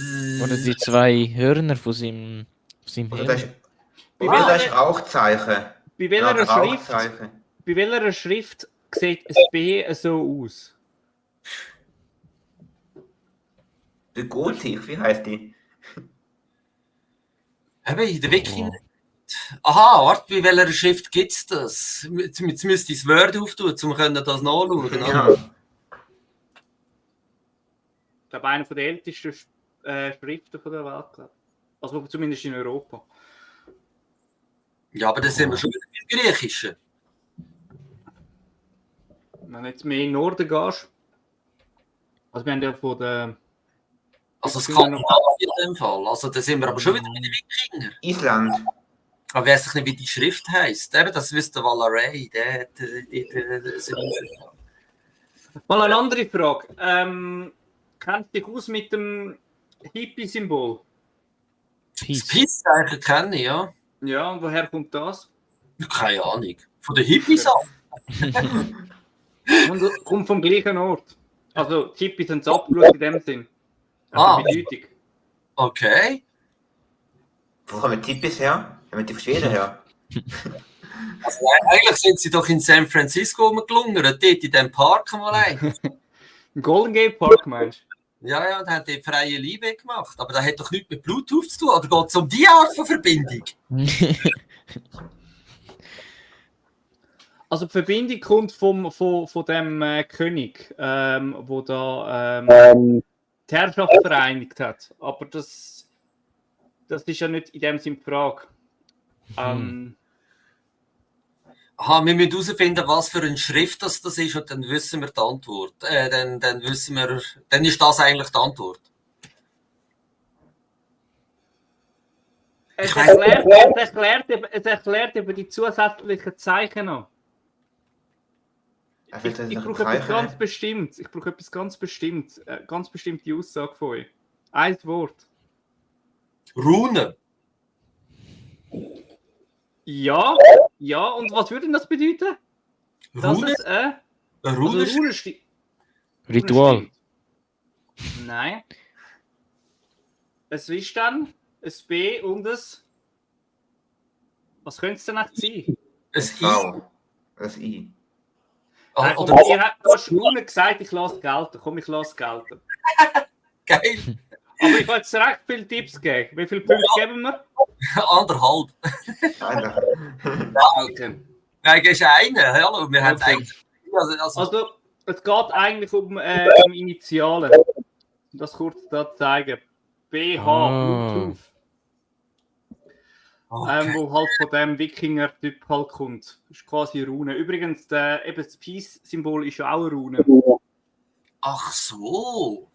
D: Oder die zwei Hörner von seinem
C: Helm. Das ist Rauchzeichen.
B: Bei welcher Schrift sieht ein B so aus?
C: Der Gotik, wie heißt die?
A: Eben, in der Wiki. Aha, warte, bei welcher Schrift gibt es das? Jetzt müsste ich das Word auftun, um das nachschauen.
C: Ja.
B: Ich glaube, einer der ältesten Schriften der Welt. Also zumindest in Europa.
A: Ja, aber das sind wir schon wieder im Griechischen.
B: Wenn du jetzt mehr in den Norden gehst. Also wir haben ja von der...
A: Also Skandinavien in dem Fall. Also da sind wir aber schon wieder bei den Wikinger.
C: Island.
A: Aber ich weiß nicht, wie die Schrift heisst. Eben, das wüsste Valaray.
B: Mal eine andere Frage. Kennt dich aus mit dem Hippie-Symbol?
A: Das Peace-Zeichen kenne ich, ja.
B: Ja, und woher kommt das?
A: Keine Ahnung. Von den Hippies ab.
B: Und kommt vom gleichen Ort. Also die Hippies sind abgeschaut in dem Sinn. Also Bedeutung.
A: Okay.
C: Wo kommen die Hippies her? Kommen die von Schweden her?
A: Also, eigentlich sind sie doch in San Francisco rumgelungert, dort in dem Park mal ein.
B: Im Golden Gate Park meinst du?
A: Ja, und haben die freie Liebe gemacht. Aber das hat doch nichts mit Bluetooth zu tun, oder geht es um die Art von Verbindung?
B: Also die Verbindung kommt von dem König, wo da die Herrschaft vereinigt hat. Aber das ist ja nicht in dem Sinne die Frage.
A: Aha, wir müssen herausfinden, was für eine Schrift das ist, und dann wissen wir die Antwort. Dann ist das eigentlich die Antwort.
B: Es erklärt eben die zusätzlichen Zeichen noch. Ich brauche etwas ganz Bestimmtes. Ich brauche etwas ganz Bestimmtes. Ganz bestimmte Aussage von euch. Ein Wort.
A: Rune.
B: Ja. Und was würde das bedeuten?
A: Rune?
B: Rune
D: Ritual.
B: Nein. Es ist dann ein B und ein... Was könnte es denn echt sein?
C: Ein I.
B: Nein, du hast Rune gesagt, ich lasse gelten. Komm, ich lasse gelten.
A: Geil.
B: Aber ich habe jetzt recht viele Tipps gegeben. Wie viele Punkte geben wir?
A: 1,5.
B: Okay.
A: Nein, ist eine. Hallo, wir haben eigentlich...
B: Also, es geht eigentlich um Initialen. Um das kurz da zeigen. BH, Bluetooth.
A: Okay.
B: Wo halt von dem Wikinger-Typ halt kommt. Das ist quasi eine Rune. Übrigens, eben das Peace-Symbol ist ja auch eine Rune.
A: Ach so.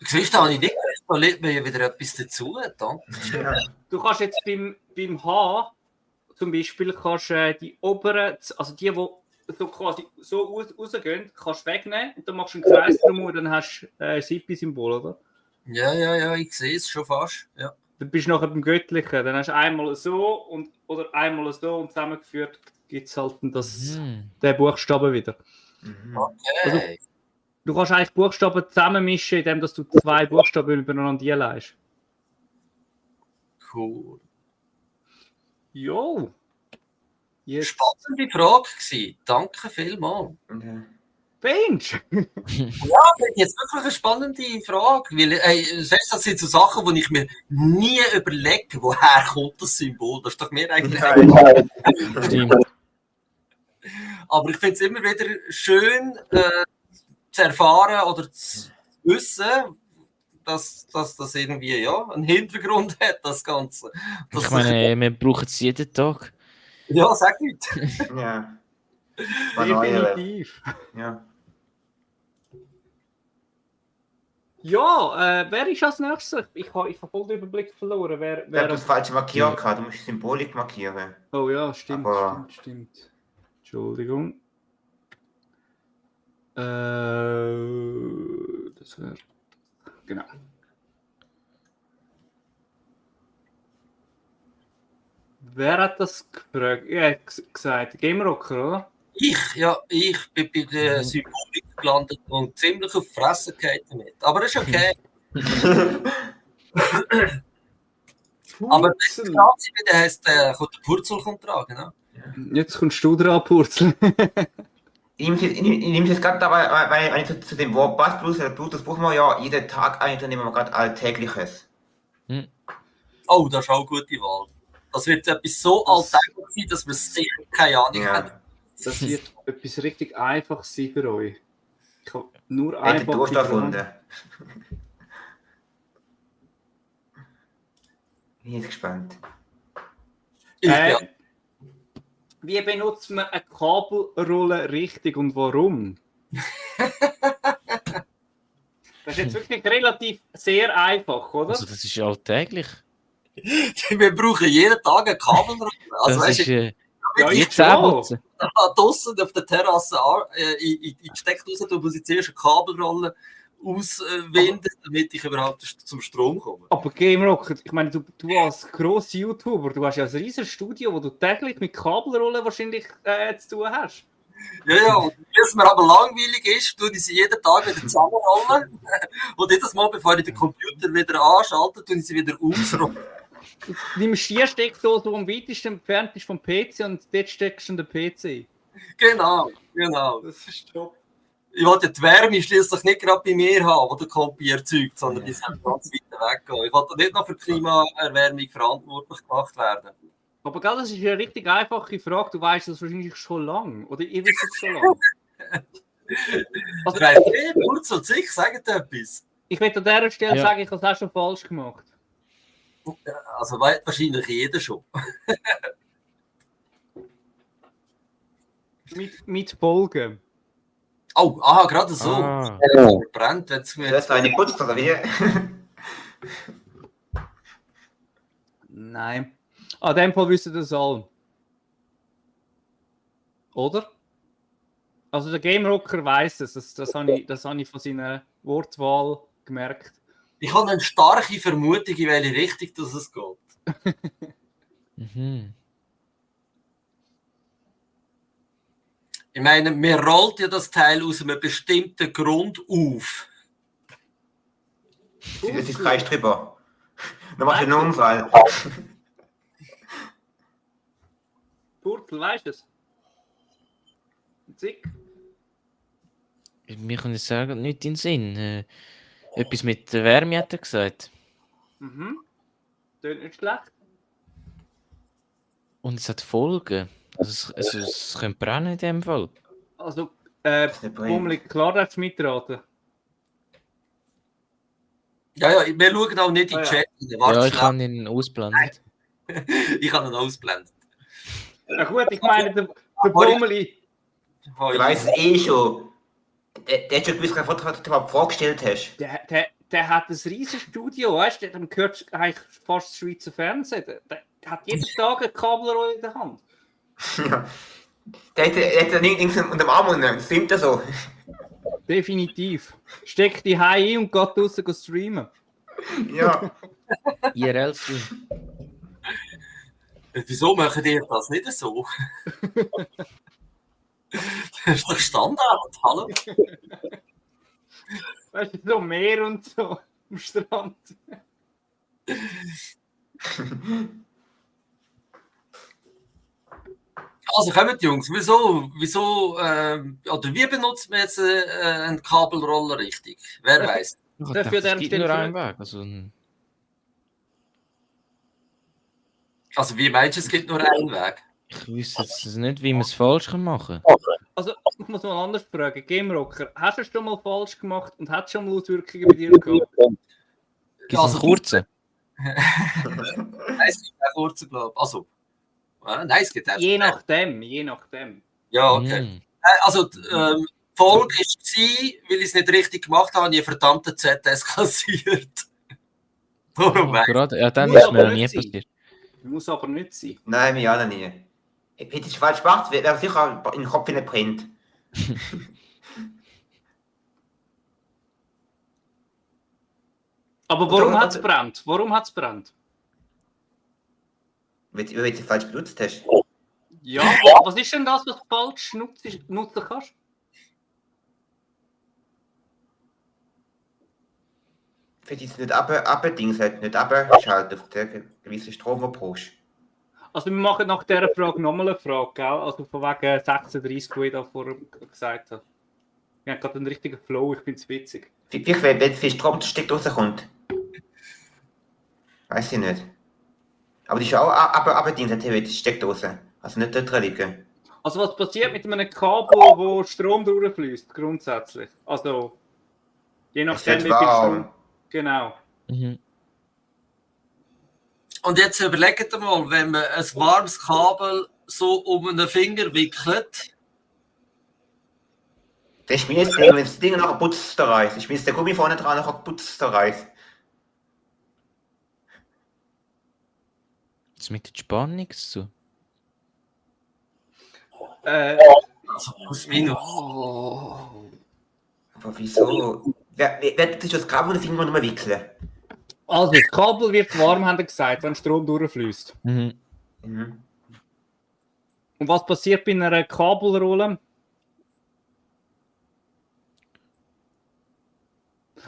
A: Siehst du, da habe ich nicht gedacht, da lernt mir ja wieder etwas dazu. Danke.
B: Du kannst jetzt beim H zum Beispiel die oberen, also die so quasi so rausgehen, kannst du wegnehmen und dann machst du einen Kreis drum und dann hast du ein Hippie-Symbol, oder?
A: Ja, ich sehe es schon fast. Ja.
B: Dann bist du nachher beim Göttlichen. Dann hast du einmal so oder einmal so und zusammengeführt gibt es halt den Buchstaben wieder.
A: Okay.
B: Also, du kannst eigentlich Buchstaben zusammenmischen, indem du 2 Buchstaben übereinander leist.
A: Cool.
B: Jo.
A: Spannende Frage gewesen. Danke vielmals.
B: Mensch!
A: Ja, das ist jetzt wirklich eine spannende Frage. Weil, das sind so Sachen, die ich mir nie überlege, woher kommt das Symbol. Das ist doch mir eigentlich...
D: Stimmt.
A: Aber ich finde es immer wieder schön zu erfahren oder zu wissen, dass das irgendwie einen Hintergrund hat, das Ganze.
D: Ich meine, wir brauchen es jeden Tag.
A: Ja, sag nicht.
C: Ja.
B: Definitiv.
C: Ja.
B: Ja, wer ist als nächstes? Ich habe voll den Überblick verloren. Wer
C: das falsche Markierung gehabt. Du musst Symbolik markieren.
B: Oh ja, stimmt. Entschuldigung. Das wäre... Genau. Wer hat das gefragt? Ja, gesagt, Game Rocker, oder?
A: Ich bin bei der Symbolik gelandet und ziemlich auf die Fresse gefallen damit. Aber das ist okay. Aber das ist Ganze, der heisst, der Purzel kommt tragen. Ne?
B: Jetzt kommst du dran, Purzel.
C: Ich nehme es jetzt gerade dabei, weil ich zu dem Wort Bluetooth buchen wir ja jeden Tag ein, dann nehmen wir gerade Alltägliches.
A: Oh, das ist auch eine gute Wahl. Das wird etwas so alltäglich sein, dass wir sicher keine Ahnung haben.
B: Das wird etwas richtig einfach sein für euch. Ich habe nur
C: Ich
B: einfach...
C: habe den erfunden. Ich bin jetzt gespannt.
B: Wie benutzt man eine Kabelrolle richtig und warum? ist jetzt wirklich relativ sehr einfach, oder?
D: Also das ist alltäglich.
A: Wir brauchen jeden Tag ein Kabelrolle. Also,
D: Das
A: weißt
D: ist
A: du,
B: Ja,
D: wie
B: ich
D: Zähneputzen.
A: draussen auf der Terrasse in die Steckdose, da muss ich zuerst eine Kabelrolle auswinden, damit ich überhaupt zum Strom komme.
B: Aber Game Rocker, ich meine, du als grosser YouTuber, du hast ja ein riesiges Studio, wo du täglich mit Kabelrollen wahrscheinlich zu tun hast.
A: Ja, und wie es mir aber langweilig ist, tue ich sie jeden Tag wieder zusammenrollen. Und jedes Mal, bevor ich den Computer wieder anschalte, tue ich sie wieder ausrollen.
B: Du nimmst die Steckdose, die am weitesten entfernt ist vom PC und dort steckst du in den PC.
A: Genau.
B: Das ist top.
A: Ich wollte die Wärme schliesslich nicht gerade bei mir haben, wo der Kompi erzeugt, sondern die sind ganz weit weggehen. Ich wollte nicht noch für Klimaerwärmung verantwortlich gemacht werden.
B: Aber gell, das ist eine richtig einfache Frage. Du weißt das wahrscheinlich schon lange. Oder ihr wisst es schon lange.
A: Also, Kurz und sich, sagt etwas.
B: Ich will an dieser Stelle sagen, ich habe es auch schon falsch gemacht.
A: Also wahrscheinlich jeder schon.
B: Mit Folgen.
A: Oh, gerade so. Brennt, wenn es mir
C: Das ist eine Putz, oder wie?
B: Nein. An dem Fall wissen das alle. Oder? Also der Game Rocker weiss es. Das habe ich von seiner Wortwahl gemerkt.
A: Ich habe eine starke Vermutung, in welche Richtung dass es geht.
D: Mhm.
A: Ich meine, mir rollt ja das Teil aus einem bestimmten Grund auf.
C: Das ist kein drüber. Dann machst du einen Unfall.
B: Purtel, weißt du es? Zick.
D: Mir kann ich sagen, nicht in den Sinn. Etwas mit der Wärme hat er gesagt.
B: Mhm. Tönt nicht schlecht.
D: Und es hat Folgen. Also es könnte brennen in dem Fall.
B: Also,
C: nicht
B: Bummeli, klar darfst du mitraten.
A: Ja, wir schauen auch nicht in den Chat.
D: Ja, ich kann ihn ausblenden.
A: Ich kann ihn ausblenden.
B: Na gut, ich meine, der Bummeli.
C: Ich weiss es eh schon. Der hat schon gewusst, was du überhaupt vorgestellt hast.
B: Der hat ein riesiges Studio, weißt du? Dann gehört eigentlich fast das Schweizer Fernsehen. Der hat jeden Tag eine Kabelrolle in der Hand.
C: Ja. Der hat ja nichts unter dem Arm und das stimmt ja so.
B: Definitiv. Steckt die Hai ein und geht draussen streamen.
C: Ja.
D: IRL Stream.
A: Wieso machen die das nicht so? Das ist doch Standard, hallo?
B: Weißt du, so Meer und so am Strand.
A: Also kommt Jungs, wieso oder wie benutzt man jetzt einen Kabelroller richtig? Wer weiß?
D: Ich
B: Darf
D: dachte,
B: ich an
D: es gibt
B: dieser
D: nur
B: Stelle
D: einen Weg.
A: Also wie meinst du, es gibt nur einen Weg?
D: Ich wüsste jetzt nicht, wie man es falsch machen kann.
B: Also, ich muss mal anders fragen. Game Rocker, hast du es schon mal falsch gemacht und hat es schon mal Auswirkungen bei dir gehabt?
D: Gibt es einen kurzen?
A: Nein, es gibt einen kurzen, glaube ich. Also, nein, es gibt auch.
B: Je nachdem.
A: Ja, okay. Also, die Folge war, weil ich es nicht richtig gemacht habe, habe ich einen verdammten ZS kassiert. Warum
D: Gerade, ja, dann ist mir noch nie passiert.
B: Muss aber nicht sein.
C: Nein, mir alle nie. Hätte ich falsch gemacht, wäre sicher in den Kopf brennt.
B: Aber warum hat es brennt?
C: Weil du es falsch benutzt hast.
B: Ja, was ist denn das, was du falsch nutzen kannst?
C: Für dich nicht abdings halt, nicht abschalten auf den gewissen Strom, den du brauchst.
B: Also wir machen nach dieser Frage nochmal eine Frage, gell? Also von wegen 36, die ich da vorher gesagt habe. Wir haben gerade einen richtigen Flow, ich finde es witzig.
C: Vielleicht, wenn viel Strom der Steck rauskommt. Weiß ich nicht. Aber die ist auch abdings, theoretisch Steckdose. Also nicht dort liegen.
B: Also was passiert mit einem Kabel, wo Strom durchfließt, grundsätzlich? Also, je nachdem, wie viel Strom... Genau.
D: Mhm.
A: Und jetzt überlegt mal, wenn man ein warmes Kabel so um einen Finger wickelt,
C: Der schmilzt das Ding, wenn das Ding nachher putzt der Reis. Ich schmilzt der Gummi vorne dran, nachher putzt der Reis.
D: Das mit der Spannung nichts zu.
A: Also plus minus.
C: Aber wieso? Wer tut das Kabel oder Finger nochmal wechseln?
B: Also, das Kabel wird warm, haben sie gesagt, wenn Strom durchfließt.
C: Mhm.
B: Und was passiert bei einer Kabelrolle?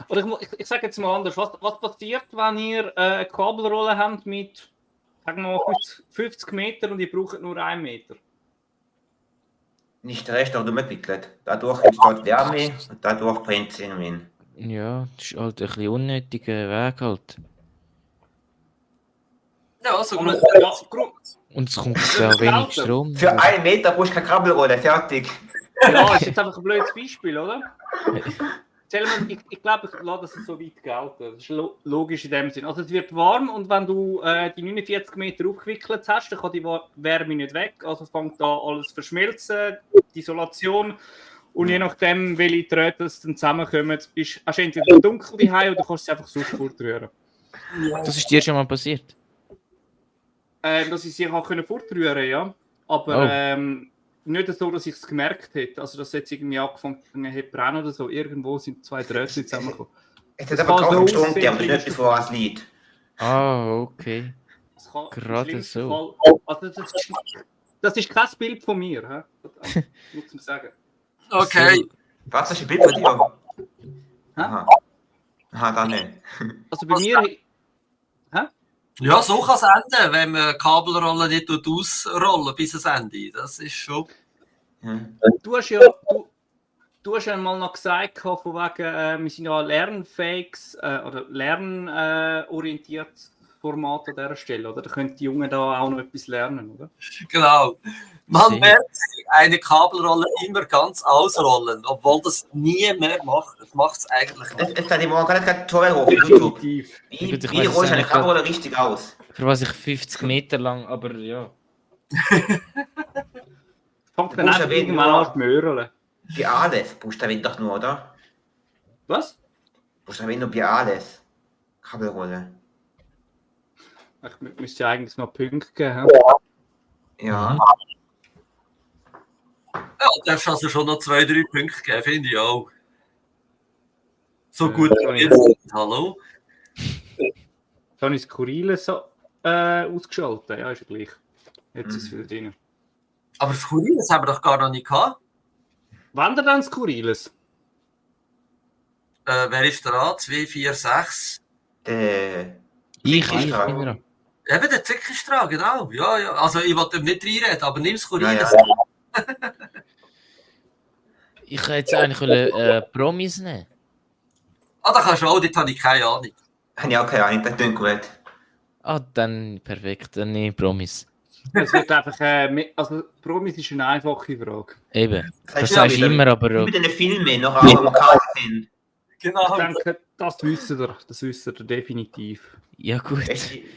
B: Oder ich sage jetzt mal anders. Was passiert, wenn ihr eine Kabelrolle habt mit, sagen wir mal, 50 Meter und ihr braucht nur 1 Meter?
C: Nicht der Rest noch umgewickelt. Dadurch entsteht Wärme und dadurch brennt es irgendwie.
D: Ja, das ist halt ein bisschen unnötiger Weg halt.
A: Ja, also
B: Aber,
A: gut.
B: ja,
D: Und es kommt auch wenig Strom.
C: Für 1 Meter brauchst du keine Kabelrolle, fertig.
B: ja, ist jetzt einfach ein blödes Beispiel, oder? Ich glaube, ich lasse das so weit gelten. Das ist logisch in dem Sinn. Also es wird warm und wenn du die 49 Meter aufgewickelt hast, dann kann die Wärme nicht weg. Also fängt da alles verschmelzen, die Isolation. Und je nachdem, welche Drähte dann zusammenkommen, hast du entweder dunkel daheim oder kannst du es einfach so fortrühren.
D: Das ist dir schon mal passiert?
B: Dass ich sie fortrühren konnte, ja. Aber nicht so, dass ich es gemerkt hätte. Also, dass jetzt irgendwie angefangen hat zu brennen oder so. Irgendwo sind 2 Drähte zusammengekommen.
C: Es hat aber kaum Strom gegeben, aber nicht bevor es liegt.
D: Ah, okay.
B: Das kann
D: Gerade so.
B: Also das ist kein Bild von mir, he? Muss ich sagen.
A: Okay.
C: Was ist ein Bild von dir?
B: Hä?
C: Aha, dann nicht.
B: Also bei mir.
A: Ja, so kann es enden, wenn man Kabelrolle nicht ausrollen bis ans Ende. Das ist schon.
B: Du hast ja mal noch gesagt, von wegen, wir sind ja lernfähiges oder lernorientiertes Format an dieser Stelle, oder? Da können die Jungen da auch noch etwas lernen, oder?
A: Genau. Man merkt eine Kabelrolle immer ganz ausrollen, obwohl das nie mehr macht. Das macht es eigentlich nicht.
C: Es hat morgen gerade Tutorial hoch auf YouTube.
B: Definitiv.
C: Wie rollst du eine Kabelrolle richtig aus?
D: Für was ich 50 Meter lang, aber ja.
B: Fängt dann einfach irgendwann an zu möhren.
C: Bei alles buchstabiert doch nur, oder?
B: Was?
C: Buchstabiert nur bei alles. Kabelrolle.
B: Ich müsste ja eigentlich noch Punkte geben.
C: Ja.
A: Ja, darfst also schon noch 2, 3 Punkte geben, finde ich auch. So gut wie jetzt. Hallo?
B: Jetzt habe ich Skurrile so, ausgeschaltet. Ja, ist ja gleich. Jetzt ist es wieder drin.
A: Aber Skurril, das haben wir doch gar noch nicht gehabt.
B: Wann denn dann Skurriles?
A: Wer ist dran? 2, 4, 6.
D: Ich bin dran.
A: Eben der Zickerstrahl, genau. Ja, ja. Also ich wollte nicht reinreden, aber nimm Skurril.
C: Ja.
D: Ich hätte jetzt eigentlich Promis nehmen.
A: Ah, da kannst du auch, dort habe ich keine Ahnung.
C: Habe ich auch keine Ahnung, das klingt gut.
D: Ah, dann perfekt, dann nehme ich Promis.
B: Es wird einfach, also Promis ist eine einfache Frage.
D: Eben, das
C: heißt,
D: sagst du immer, aber...
C: Über den Filmen, noch auch am Kauf sind.
A: Genau.
B: Ich denke, das wisst ihr definitiv.
D: Ja gut.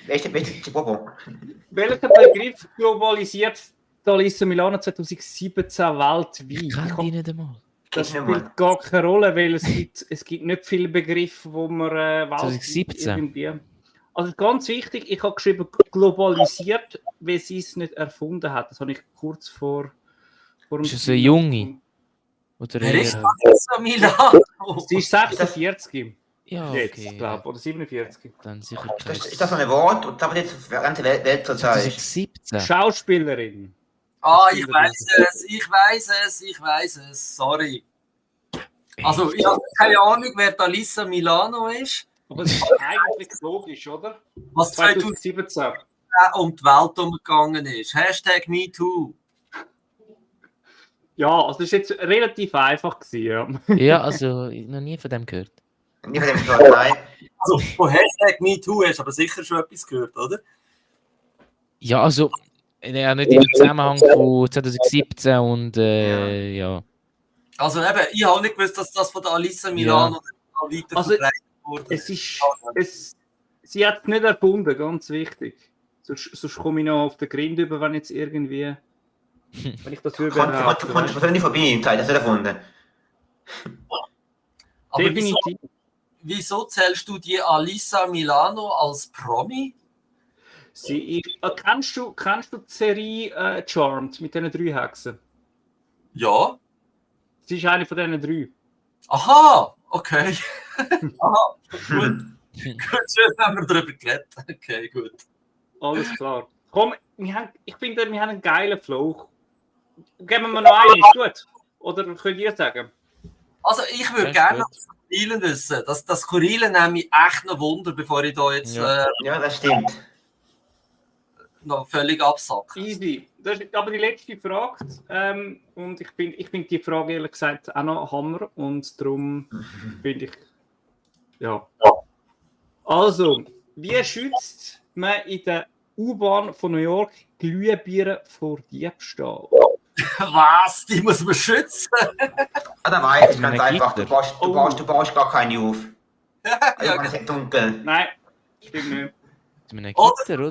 C: Welche Bobo?
B: Welcher Begriff globalisiert Alissa Milano 2017 weltweit?
D: Ich kann die nicht einmal.
B: Das spielt gar keine Rolle, weil es gibt nicht viele Begriffe, wo man
D: 2017?
B: irgendwie... Also ganz wichtig, ich habe geschrieben globalisiert, weil sie es nicht erfunden hat. Das habe ich kurz vor dem...
D: Ist das eine Junge? Oder
A: Wer ist
D: eher...
A: Alissa Milano?
B: Sie ist 46.
D: Ja,
B: Jetzt,
D: okay.
B: glaube oder 47.
D: Dann sicher
C: Ist das so ein Wort? Und das wird jetzt für die ganze Welt so sein.
D: 2017?
B: Schauspielerin.
A: Ah, ich weiß es, sorry. Also, ich habe keine Ahnung, wer Alissa Milano ist.
B: Aber es ist eigentlich logisch, oder?
A: Was 2017 um die Welt umgegangen ist. Hashtag MeToo.
B: Ja, also das war jetzt relativ einfach gewesen, ja.
D: Ja, also noch nie von dem gehört.
C: Nie von dem gehört, nein.
A: Also, von Hashtag MeToo hast du aber sicher schon etwas gehört, oder?
D: Ja, also ja, nicht im Zusammenhang von 2017 und ja.
A: Also eben, ich habe nicht gewusst, dass das von der Alissa Milano weiter verbreitet wurde.
B: Sie hat es nicht erfunden, ganz wichtig. Sonst komme ich noch auf den Grind über, wenn jetzt irgendwie... Wenn ich das
C: Kommt nicht vorbei im Teil, das wird erfunden.
A: Aber
B: Definitiv.
A: wieso zählst du die Alissa Milano als Promi?
B: Kennst du die Serie Charmed mit diesen 3 Hexen?
A: Ja.
B: Sie ist eine von diesen 3.
A: Aha, okay. Aha, gut. Schön haben wir darüber geredet. Okay, gut.
B: Alles klar. Komm, ich finde, wir haben einen geilen Flow. Geben wir noch einen, ist gut? Oder könnt ihr sagen?
A: Also ich würde gerne das Skurrile wissen. Das Skurrile nehme ich echt noch Wunder, bevor ich da jetzt
C: Ja, das stimmt.
A: noch völlig absacke.
B: Easy. Das ist aber die letzte Frage. Und ich finde die Frage ehrlich gesagt auch noch Hammer. Und darum finde ich... Ja. Also, wie schützt man in der U-Bahn von New York Glühbirnen vor Diebstahl?
A: Was? Die muss man schützen?
C: Da weiß ich ganz einfach. Du baust gar keine auf. Also man ist nicht dunkel.
B: Nein, stimmt nicht.
D: Mit einem Gitter, oder?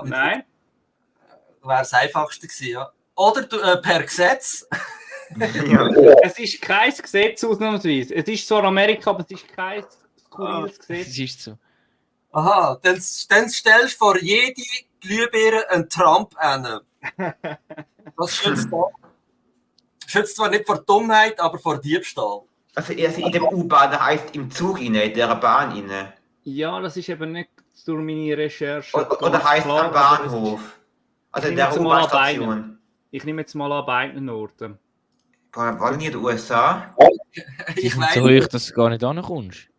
B: Nein.
A: Wäre das Einfachste gewesen, ja. Oder per Gesetz.
C: Ja.
B: Es ist kein Gesetz ausnahmsweise. Es ist zwar Amerika, aber es ist kein skurriles Gesetz.
D: Das ist so.
A: Aha, dann stellst du vor jede Glühbirne einen Trump an. Das schützt zwar nicht vor Dummheit, aber vor Diebstahl.
C: Also in der U-Bahn, das heisst im Zug rein, in der Bahn rein.
B: Ja, das ist eben nicht durch meine Recherche.
C: Oder heisst am Bahnhof. Also in der U-Bahn-Station.
B: Ich nehme jetzt mal an beiden Orten.
C: Wollen die in den USA?
D: Sie sind so hoch, dass du gar nicht ankommst.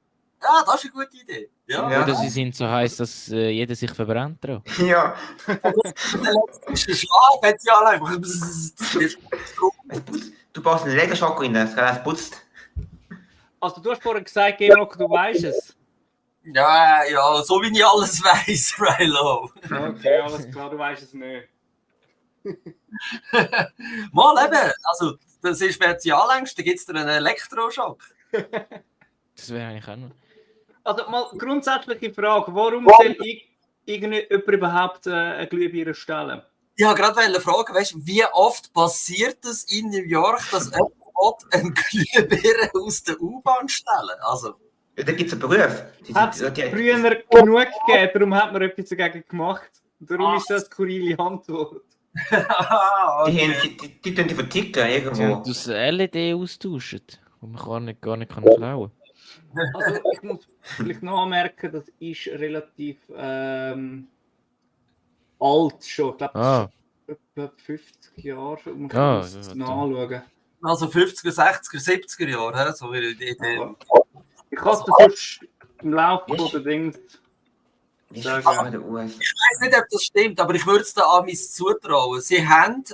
A: Ja, das ist eine gute Idee. Ja.
C: Ja.
D: Oder sie sind so heiß, dass jeder sich verbrennt. Drauf.
C: Ja.
A: Das ist ein Schlag, wenn sie alle einfach...
C: Du baust einen Lederschock rein, das putzt.
B: Also du hast vorhin gesagt, Georg, du weißt es.
A: Ja, so wie ich alles weiss, Rilo.
B: Okay, alles klar, du weißt es nicht.
A: Mal eben, also das ist, wenn du sie anlängst, dann gibt es dir einen Elektroschock.
D: Das wäre eigentlich auch noch.
B: Also mal grundsätzliche Frage, warum soll jemand überhaupt eine Glühbirne stellen?
A: Ich wollte gerade fragen, weißt, wie oft passiert es in New York, dass jemand eine Glühbirne aus der U-Bahn stellen? Also.
C: Ja, da gibt es einen Beruf.
B: Hat es früher genug gegeben, darum hat man etwas dagegen gemacht. Darum ist das eine skurrile Antwort.
C: Die tun die verticken irgendwo.
D: Das LED austauschen, wo man gar nicht klauen kann.
B: Also ich muss vielleicht noch anmerken, das ist relativ alt schon. Ich glaube, das ist etwa 50 Jahre. Man kann das nachschauen.
A: Also 50er, 60er, 70er Jahre, so wie die Idee.
B: Ich kann es sonst im Laufe der Dings sagen.
A: Ich weiß nicht, ob das stimmt, aber ich würde es da an mich zutrauen. Sie haben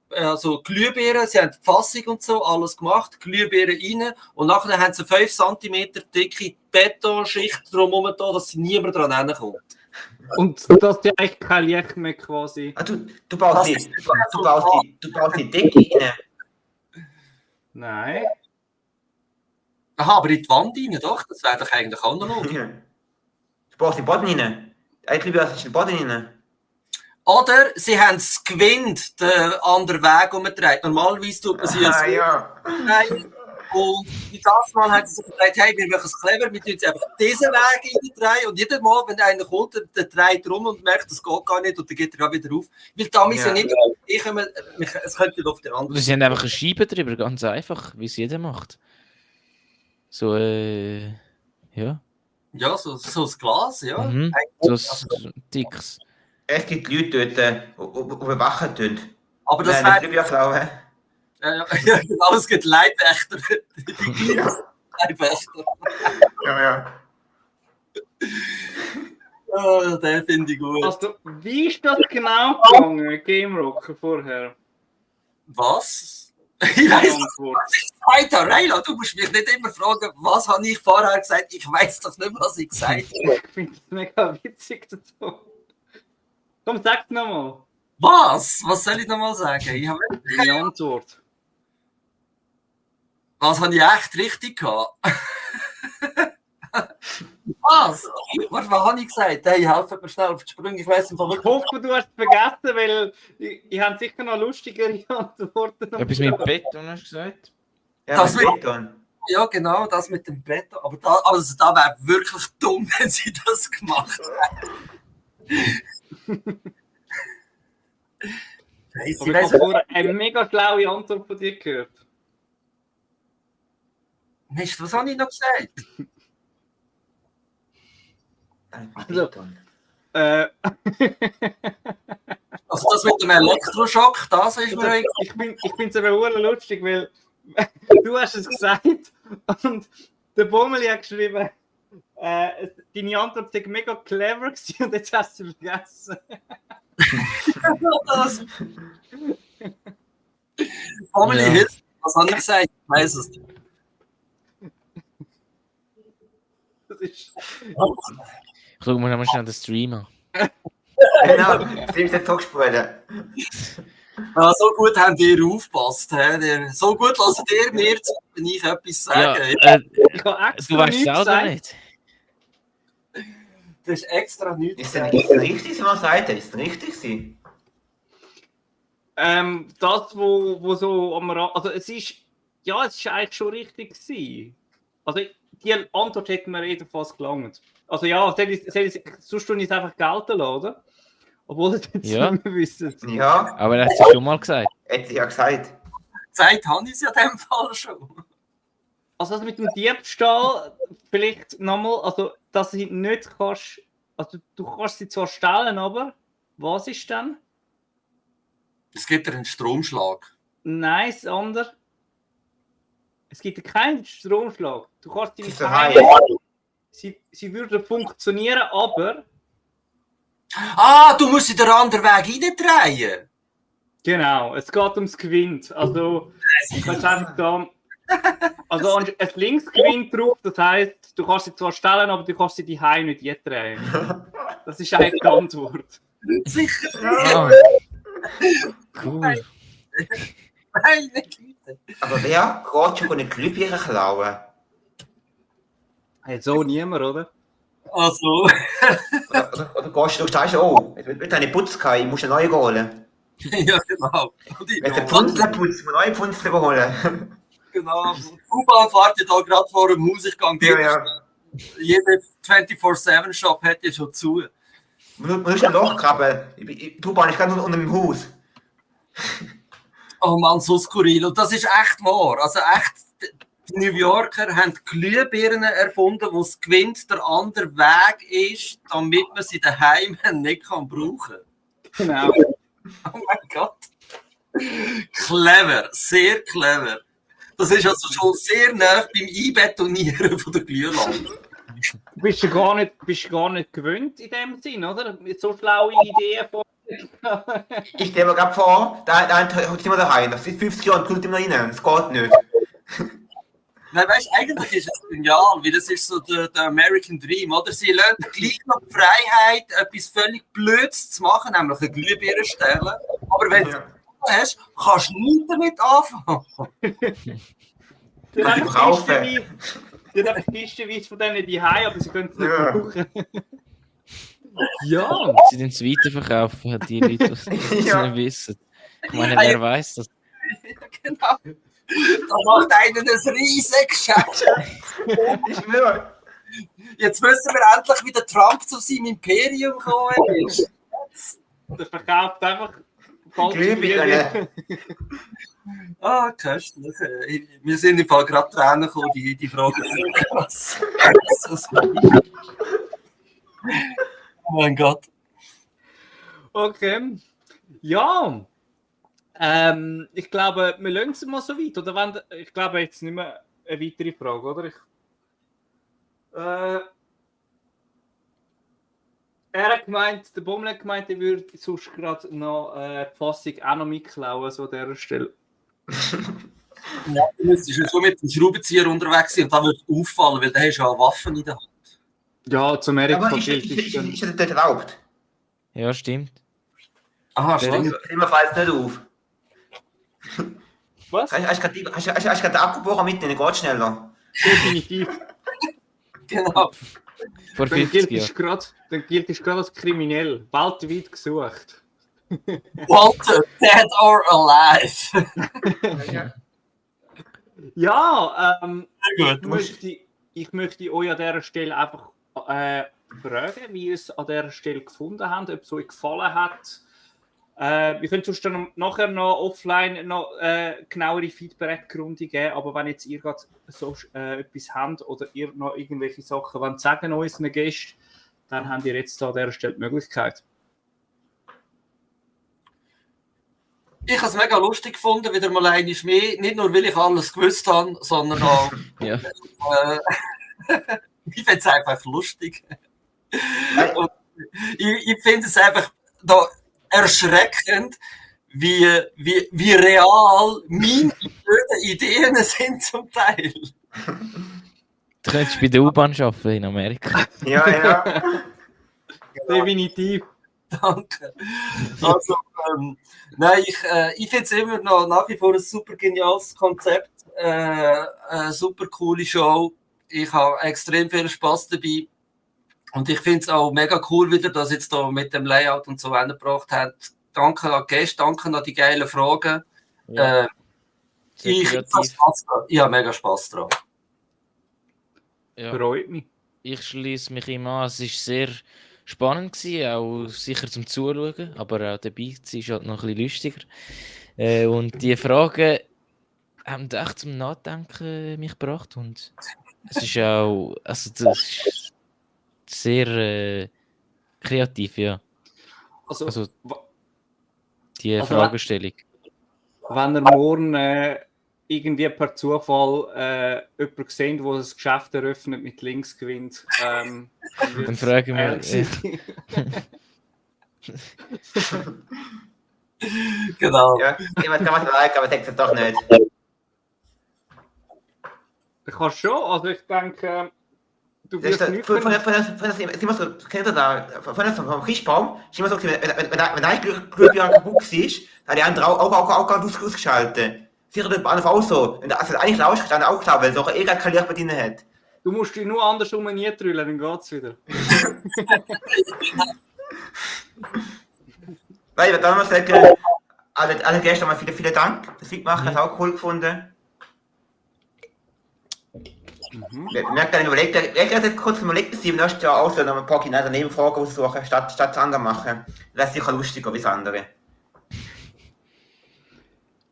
A: also Glühbirnen, sie haben die Fassung und so, alles gemacht, Glühbirnen rein und nachher haben sie 5 cm dicke Betonschicht drumherum da, dass niemand dran hinkommt.
B: Und dass die eigentlich kein Licht mehr quasi...
C: Ah, du baust die Decke rein.
B: Nein.
A: Aha, aber in die Wand rein, doch? Das wäre doch eigentlich auch noch logisch.
C: Du baust den Boden rein. Eigentlich ist den Boden rein.
A: Oder sie haben es gewinnt, den anderen Weg umgedreht. Normalerweise tut man sie und das Mal haben sie sich gedacht, hey, wir machen es clever, wir tun jetzt einfach diesen Weg reindrehen und jedes Mal, wenn einer kommt, der dreht rum und merkt, das geht gar nicht und dann geht er auch wieder auf. Weil damals ja nicht, es könnte auf der anderen.
D: Sie haben einfach eine Scheibe drüber, ganz einfach, wie es jeder macht. So, ja.
A: Ja, so ein Glas, ja.
D: Mhm. So ein dickes.
C: Es gibt Leute dort, die überwachen tun.
A: Aber das
C: wäre...
A: Ja, genau, es gibt Leibwächter. Die Leibwächter.
C: Ja.
A: Oh, den finde ich gut.
B: Also, wie ist das genau gegangen, Game Rocker, vorher?
A: Was? Ich weiß nicht. Alter, Rayla, du musst mich nicht immer fragen, was habe ich vorher gesagt? Ich weiß doch nicht mehr, was ich gesagt habe.
B: Ich finde es mega witzig dazu. Komm, sag nochmal.
A: Was? Was soll ich nochmal sagen? Ich habe
B: die Antwort.
A: Was habe ich echt richtig gehabt? Was? Was habe ich gesagt? Hey, helft mir schnell auf die Sprünge. Ich weiss nicht,
B: ich hoffe, du hast es vergessen, weil ich habe sicher noch lustigere Antworten.
D: Etwas mit Beton hast du gesagt?
C: Ja,
A: Das
C: mit
A: mit-
C: Beton.
A: Ja, genau, das mit dem Beton. Aber da wäre wirklich dumm, wenn sie das gemacht hätten. Hey,
B: Aber
A: sie
B: ich
A: weiss,
B: habe vorher eine mega schlaue Antwort von dir gehört.
A: Mist, was habe ich noch gesagt?
C: Mit
B: Also-
C: Beton.
A: Also das mit dem Elektroschock, das ist mir
B: ich finde es aber sehr lustig, weil du hast es gesagt und der Bommeli hat geschrieben, deine Antwort sei mega clever gewesen und jetzt hast du sie vergessen.
A: das. Family
D: Ja.
A: Hilfe, was habe ich gesagt? Ich weiß es nicht.
B: Das ist,
D: Ich schaue mir nochmal schnell den Stream an.
C: Genau, sie ist jetzt hochgesprungen.
A: Ja, so gut haben ihr aufgepasst. He? So gut lasst ihr mir zu, wenn ich etwas sage.
B: ich habe
D: Du
B: extra
D: weißt
B: nichts
D: es selber
B: gesagt.
D: nicht.
A: Das ist extra nichts.
C: Ist denn richtig, was man sagt? Ist denn richtig gewesen?
B: Das, wo so am Rand, also es ist eigentlich schon richtig gewesen. Also die Antwort hätte mir jedenfalls gelangt. Also ja, sonst tun ich es einfach gelten lassen, oder? Obwohl es jetzt
D: Ja.
B: nicht mehr wissen.
C: Ja,
D: Aber er hat es ja schon mal gesagt.
C: hätte sie ja gesagt.
A: Gesagt habe ich es ja in dem Fall schon.
B: Also das mit dem Diebstahl, vielleicht nochmal, also dass du nicht kannst, also du kannst sie zwar stellen, aber was ist dann?
A: Es gibt einen Stromschlag.
B: Nein, das andere. Es gibt keinen Stromschlag. Du kannst sie
C: Das
B: nicht
C: ist ein
B: heim. Sie würden funktionieren, aber
A: Ah, du musst in den anderen Weg reindrehen.
B: genau, es geht ums Gewinn. Also du kannst einfach da, also ein Linksgewinn drauf, das heisst, du kannst sie zwar stellen, aber du kannst sie die Heim nicht drehen. Das ist eigentlich die Antwort.
A: Sicher.
D: Ah. Cool.
A: Nein, nicht.
C: Aber wer geht schon eine Glühbirne klauen?
B: Hey, so niemand, oder?
A: Also,
C: Oder gehst du sagst, oh, jetzt wird eine Putzkai, ich muss eine neue holen.
A: ja, genau. Und ich-
C: Jetzt ein Pfunzler putzen, eine neue Pfunzler holen.
A: Genau. U-Bahn fährt ja da gerade vor dem Haus. Ich gehe
C: Ja, ja.
A: jeder 24/7-Shop hat ja schon zu.
C: Man muss ein Loch graben. Du Bahn ist gerade unter dem Haus.
A: Oh Mann, so skurril. Und das ist echt wahr. Also echt, die New Yorker haben Glühbirnen erfunden, wo das Gewinn der andere Weg ist, damit man sie daheim nicht brauchen kann.
B: Genau.
A: Oh mein Gott. Clever, sehr clever. Das ist also schon sehr nah beim Einbetonieren von der Glühlampe.
B: Du bist ja gar nicht gewöhnt in dem Sinn, oder? Mit so schlaue Ideen von.
C: Ich stelle mir gerade vor, da hat jemand daheim. Das ist 50 Jahre und tut ihm noch rein. Das geht nicht.
A: Nein, weißt, eigentlich ist es genial, weil das ist so der American Dream, oder? Sie lassen gleich noch die Freiheit, etwas völlig Blödes zu machen, nämlich eine Glühbirne stellen. Aber wenn du
C: Ja.
A: hast, kannst du nichts damit anfangen.
B: Die
C: Kann ich
B: haben
C: kaufen.
B: kistenweise von denen die Hause, aber sie können es nicht
C: Ja.
B: brauchen. Ja.
D: Sie den es weiterverkaufen, die Leute, die es
C: Ja.
D: nicht wissen. Ich meine, wer weiß das?
A: Genau. Da macht einer ein riesiges Geschäft.
C: Ich schwöre.
A: Jetzt wissen wir endlich, wie der Trump zu seinem Imperium gekommen ist.
B: Der verkauft einfach falsche
C: Glühbirne.
A: Ah, köstlich. Wir sind im Fall gerade Tränen gekommen, die Frage. Oh mein Gott.
B: Okay. Ja. Ich glaube, wir lassen es mal so weit. Oder wenn, ich glaube, jetzt nicht mehr eine weitere Frage, oder? Er hat gemeint, der Bommel hat gemeint, er würde sonst gerade noch die Fassung auch noch mitklauen, so an dieser Stelle.
A: Ja, du müsstest ja schon mit dem Schraubenzieher unterwegs sein und dann würde auffallen, weil der hast ja Waffen in der Hand.
B: Ja, zu Amerika
C: Aber ist
B: gilt
C: das dort erlaubt?
D: Ja, stimmt.
A: Aha,
C: Das
A: stimmt.
C: fällt nicht auf.
B: Was?
C: Hast du gerade den Akkubohrer mitnehmen? Geht schneller.
B: Definitiv.
A: Genau.
D: Vor
B: Dann
D: 50
B: gilt
D: Jahren.
B: es gerade als kriminell. Weltweit gesucht.
A: Walter, dead or alive.
B: Ja,
A: Gut.
B: ich möchte euch an dieser Stelle einfach fragen, wie ihr es an dieser Stelle gefunden habt, ob es euch gefallen hat. Wir können sonst dann nachher noch offline noch genauere Feedback-Runde geben, aber wenn jetzt ihr gerade so etwas habt oder ihr noch irgendwelche Sachen wollt sagen unseren Gästen, dann habt ihr jetzt an dieser Stelle die Möglichkeit.
A: Ich habe es mega lustig gefunden, wieder mal einmal mehr. Nicht nur, weil ich alles gewusst habe, sondern auch,
D: Ja.
A: ich finde es einfach lustig. Und ich finde es einfach da erschreckend, wie real meine blöden Ideen sind zum Teil.
D: Du könntest bei der U-Bahn arbeiten in Amerika.
C: Ja.
B: Definitiv.
A: Danke. Also, nein, ich finde es immer noch nach wie vor ein super geniales Konzept. Eine super coole Show. Ich habe extrem viel Spaß dabei. Und ich finde es auch mega cool wieder, dass jetzt da mit dem Layout und so gebracht hat. Danke an die Gäste, danke an die geilen Fragen.
D: Ja.
A: Ich habe mega Spaß dran.
D: Ja.
B: Freut mich.
D: Ich schließe mich ihm an. Es war sehr spannend gewesen, auch sicher zum Zuschauen, aber auch dabei zu sein ist halt noch ein bisschen lustiger. Und die Fragen haben echt zum Nachdenken mich gebracht und es ist auch, also das ist sehr kreativ, ja. Also die Fragestellung.
B: Wenn ihr morgen irgendwie per Zufall jemanden seht, der das Geschäft eröffnet mit links gewinnt,
D: dann fragen wir.
A: Genau.
C: Ja, jemand kann man sagen, aber denkt es doch nicht.
B: Ich kann schon, also ich denke, du wirst nicht
C: vom Christbaum ist immer so, wenn ein Glühbirne kaputt war, dann hat die andere auch ausgeschaltet. Sicher der Bahnhof auch so. Und also eigentlich lauscht dann auch klar, weil es noch gar kein Licht bei denen hat.
B: Du musst dich nur andersrum nie drüllen, dann geht's wieder.
C: Weil ich dann mal sagen, alle Gäste mal vielen Dank. Das Mitmachen hat auch cool gefunden. Wir merken dann überlegt, jetzt kurz überlegt, dass sie im nächsten Jahr auch so noch ein paar Kinder Nebenfragen aussuchen, statt das andere machen. Das ist sicher lustiger wie das andere.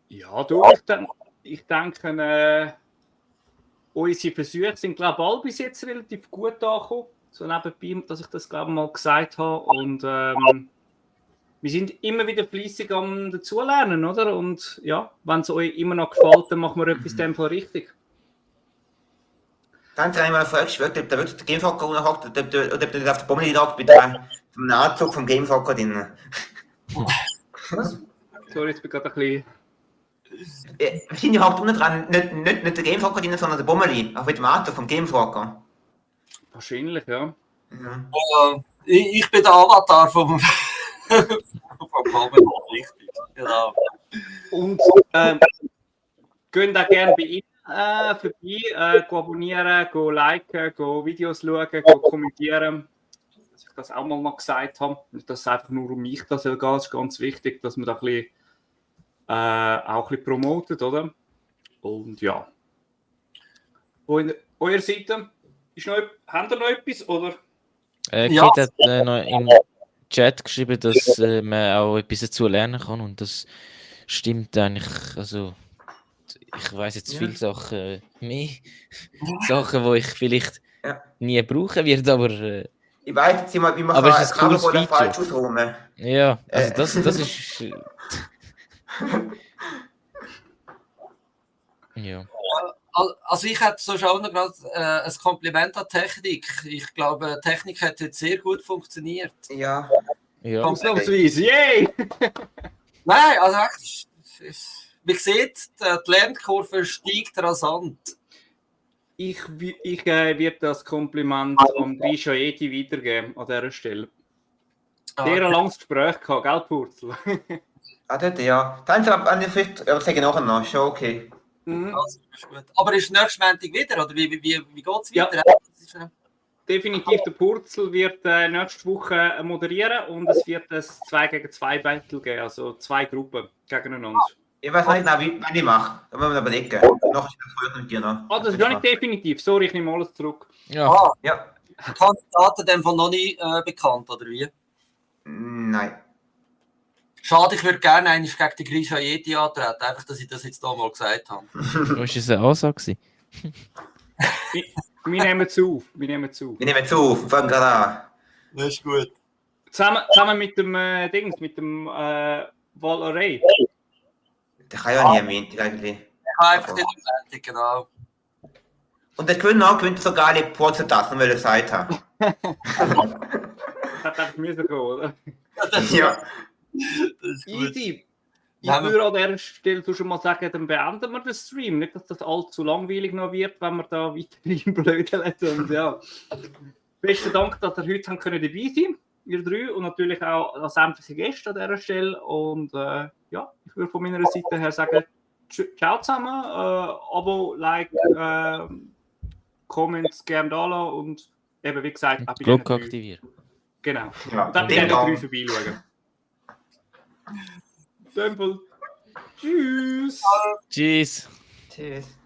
B: Ja, du, ich denke, unsere Versuche sind, glaube ich, alle bis jetzt relativ gut angekommen. So nebenbei, dass ich das, glaube ich, mal gesagt habe. Und wir sind immer wieder fleissig am Dazulernen, oder? Und ja, wenn es euch immer noch gefällt, dann machen wir etwas dem Fall richtig.
C: Dann habe ich mal gefragt, ob der wirklich der Gamefucker runterhockt oder ob der auf der Bommel liegt mit dem Anzug vom Gamefucker drin.
B: Sorry, jetzt bin ich gerade ein bisschen...
C: Wahrscheinlich hockt unten dran nicht der Gamefucker drin, sondern der Bommel, auch mit dem Anzug vom Gamefucker.
B: Wahrscheinlich, ja.
A: Ich bin der Avatar vom Bommel, richtig. Genau.
B: Und gehen auch gerne bei Ihnen vorbei, go abonnieren, go liken, go Videos schauen, go kommentieren. Dass ich das auch mal gesagt habe. Nicht, dass es einfach nur um mich da soll gehen. Es ist ganz wichtig, dass man da ein bisschen, auch ein bisschen promotet, oder? Und ja. Eurer Seite, habt ihr noch etwas, oder?
D: Ja. Kit hat noch im Chat geschrieben, dass man auch etwas dazu lernen kann und das stimmt eigentlich, also ich weiss jetzt viele Sachen mehr. Sachen, die ich vielleicht nie brauchen werde, aber...
C: ich weiss jetzt immer, wie man
D: das
C: Kabelboden falsch ausräumen.
D: Ja, also das ist... ja.
A: Also ich hätte so schon noch gerade ein Kompliment an Technik. Ich glaube, Technik hat jetzt sehr gut funktioniert.
C: Ja.
B: Ausnahmsweise, yay!
A: Nein, also echt... Man sieht, die Lernkurve steigt rasant.
B: Ich werde das Kompliment am Grisha Edi weitergeben an dieser Stelle. Sehr langes Gespräch gehabt, gell, Purzel?
C: Dort, ja. Dann an die Frist, aber sage nachher noch, schon okay.
A: Also, ist gut. Aber ist nächstes Montag wieder, oder wie geht es weiter?
B: Ja. Definitiv, der Purzel wird nächste Woche moderieren und es wird ein 2-gegen-2 Battle geben, also 2 Gruppen gegeneinander.
C: Ich weiß nicht genau, wann ich mache. Da müssen wir überlegen. Noch ist das vorher mit dir noch.
B: Das ist gar nicht definitiv. Sorry, ich nehme alles zurück.
D: Ja.
C: Ja.
A: Kandidaten dem von noch nicht bekannt, oder wie?
C: Nein.
A: Schade, ich würde gerne einmal gegen die Grisha Yeti antreten, einfach, dass ich das jetzt hier mal gesagt habe.
D: Was war das eine Ansage?
B: Wir nehmen es auf.
C: Wir nehmen es auf, fangen gerade an.
A: Das ist gut.
B: Zusammen mit dem mit dem Valorey.
C: Der kann ja nie am Montag eigentlich.
A: Einfach den Montag, genau.
C: Und der Gewinner gewinnt sogar die Porzeltassen, weil er gesagt hat.
B: Das hat einfach müssen gehen, oder?
C: Ja.
A: Das ist gut.
B: Easy. Ich würde an dieser Stelle schon mal sagen, dann beenden wir den Stream. Nicht, dass das allzu langweilig noch wird, wenn wir da weiterhin blödeln. Und ja. Besten Dank, dass ihr heute dabei sein könnt, ihr drei. Und natürlich auch an sämtliche Gäste an dieser Stelle. Und ja, ich würde von meiner Seite her sagen, ciao zusammen. Abo, Like, Comments gerne da lassen. Und eben, wie gesagt, auch bei
D: Glocke aktivieren.
B: Genau.
C: Ja,
B: Und dann bei den drei vorbeischauen. Tschüss.
D: Tschüss.
C: Tschüss.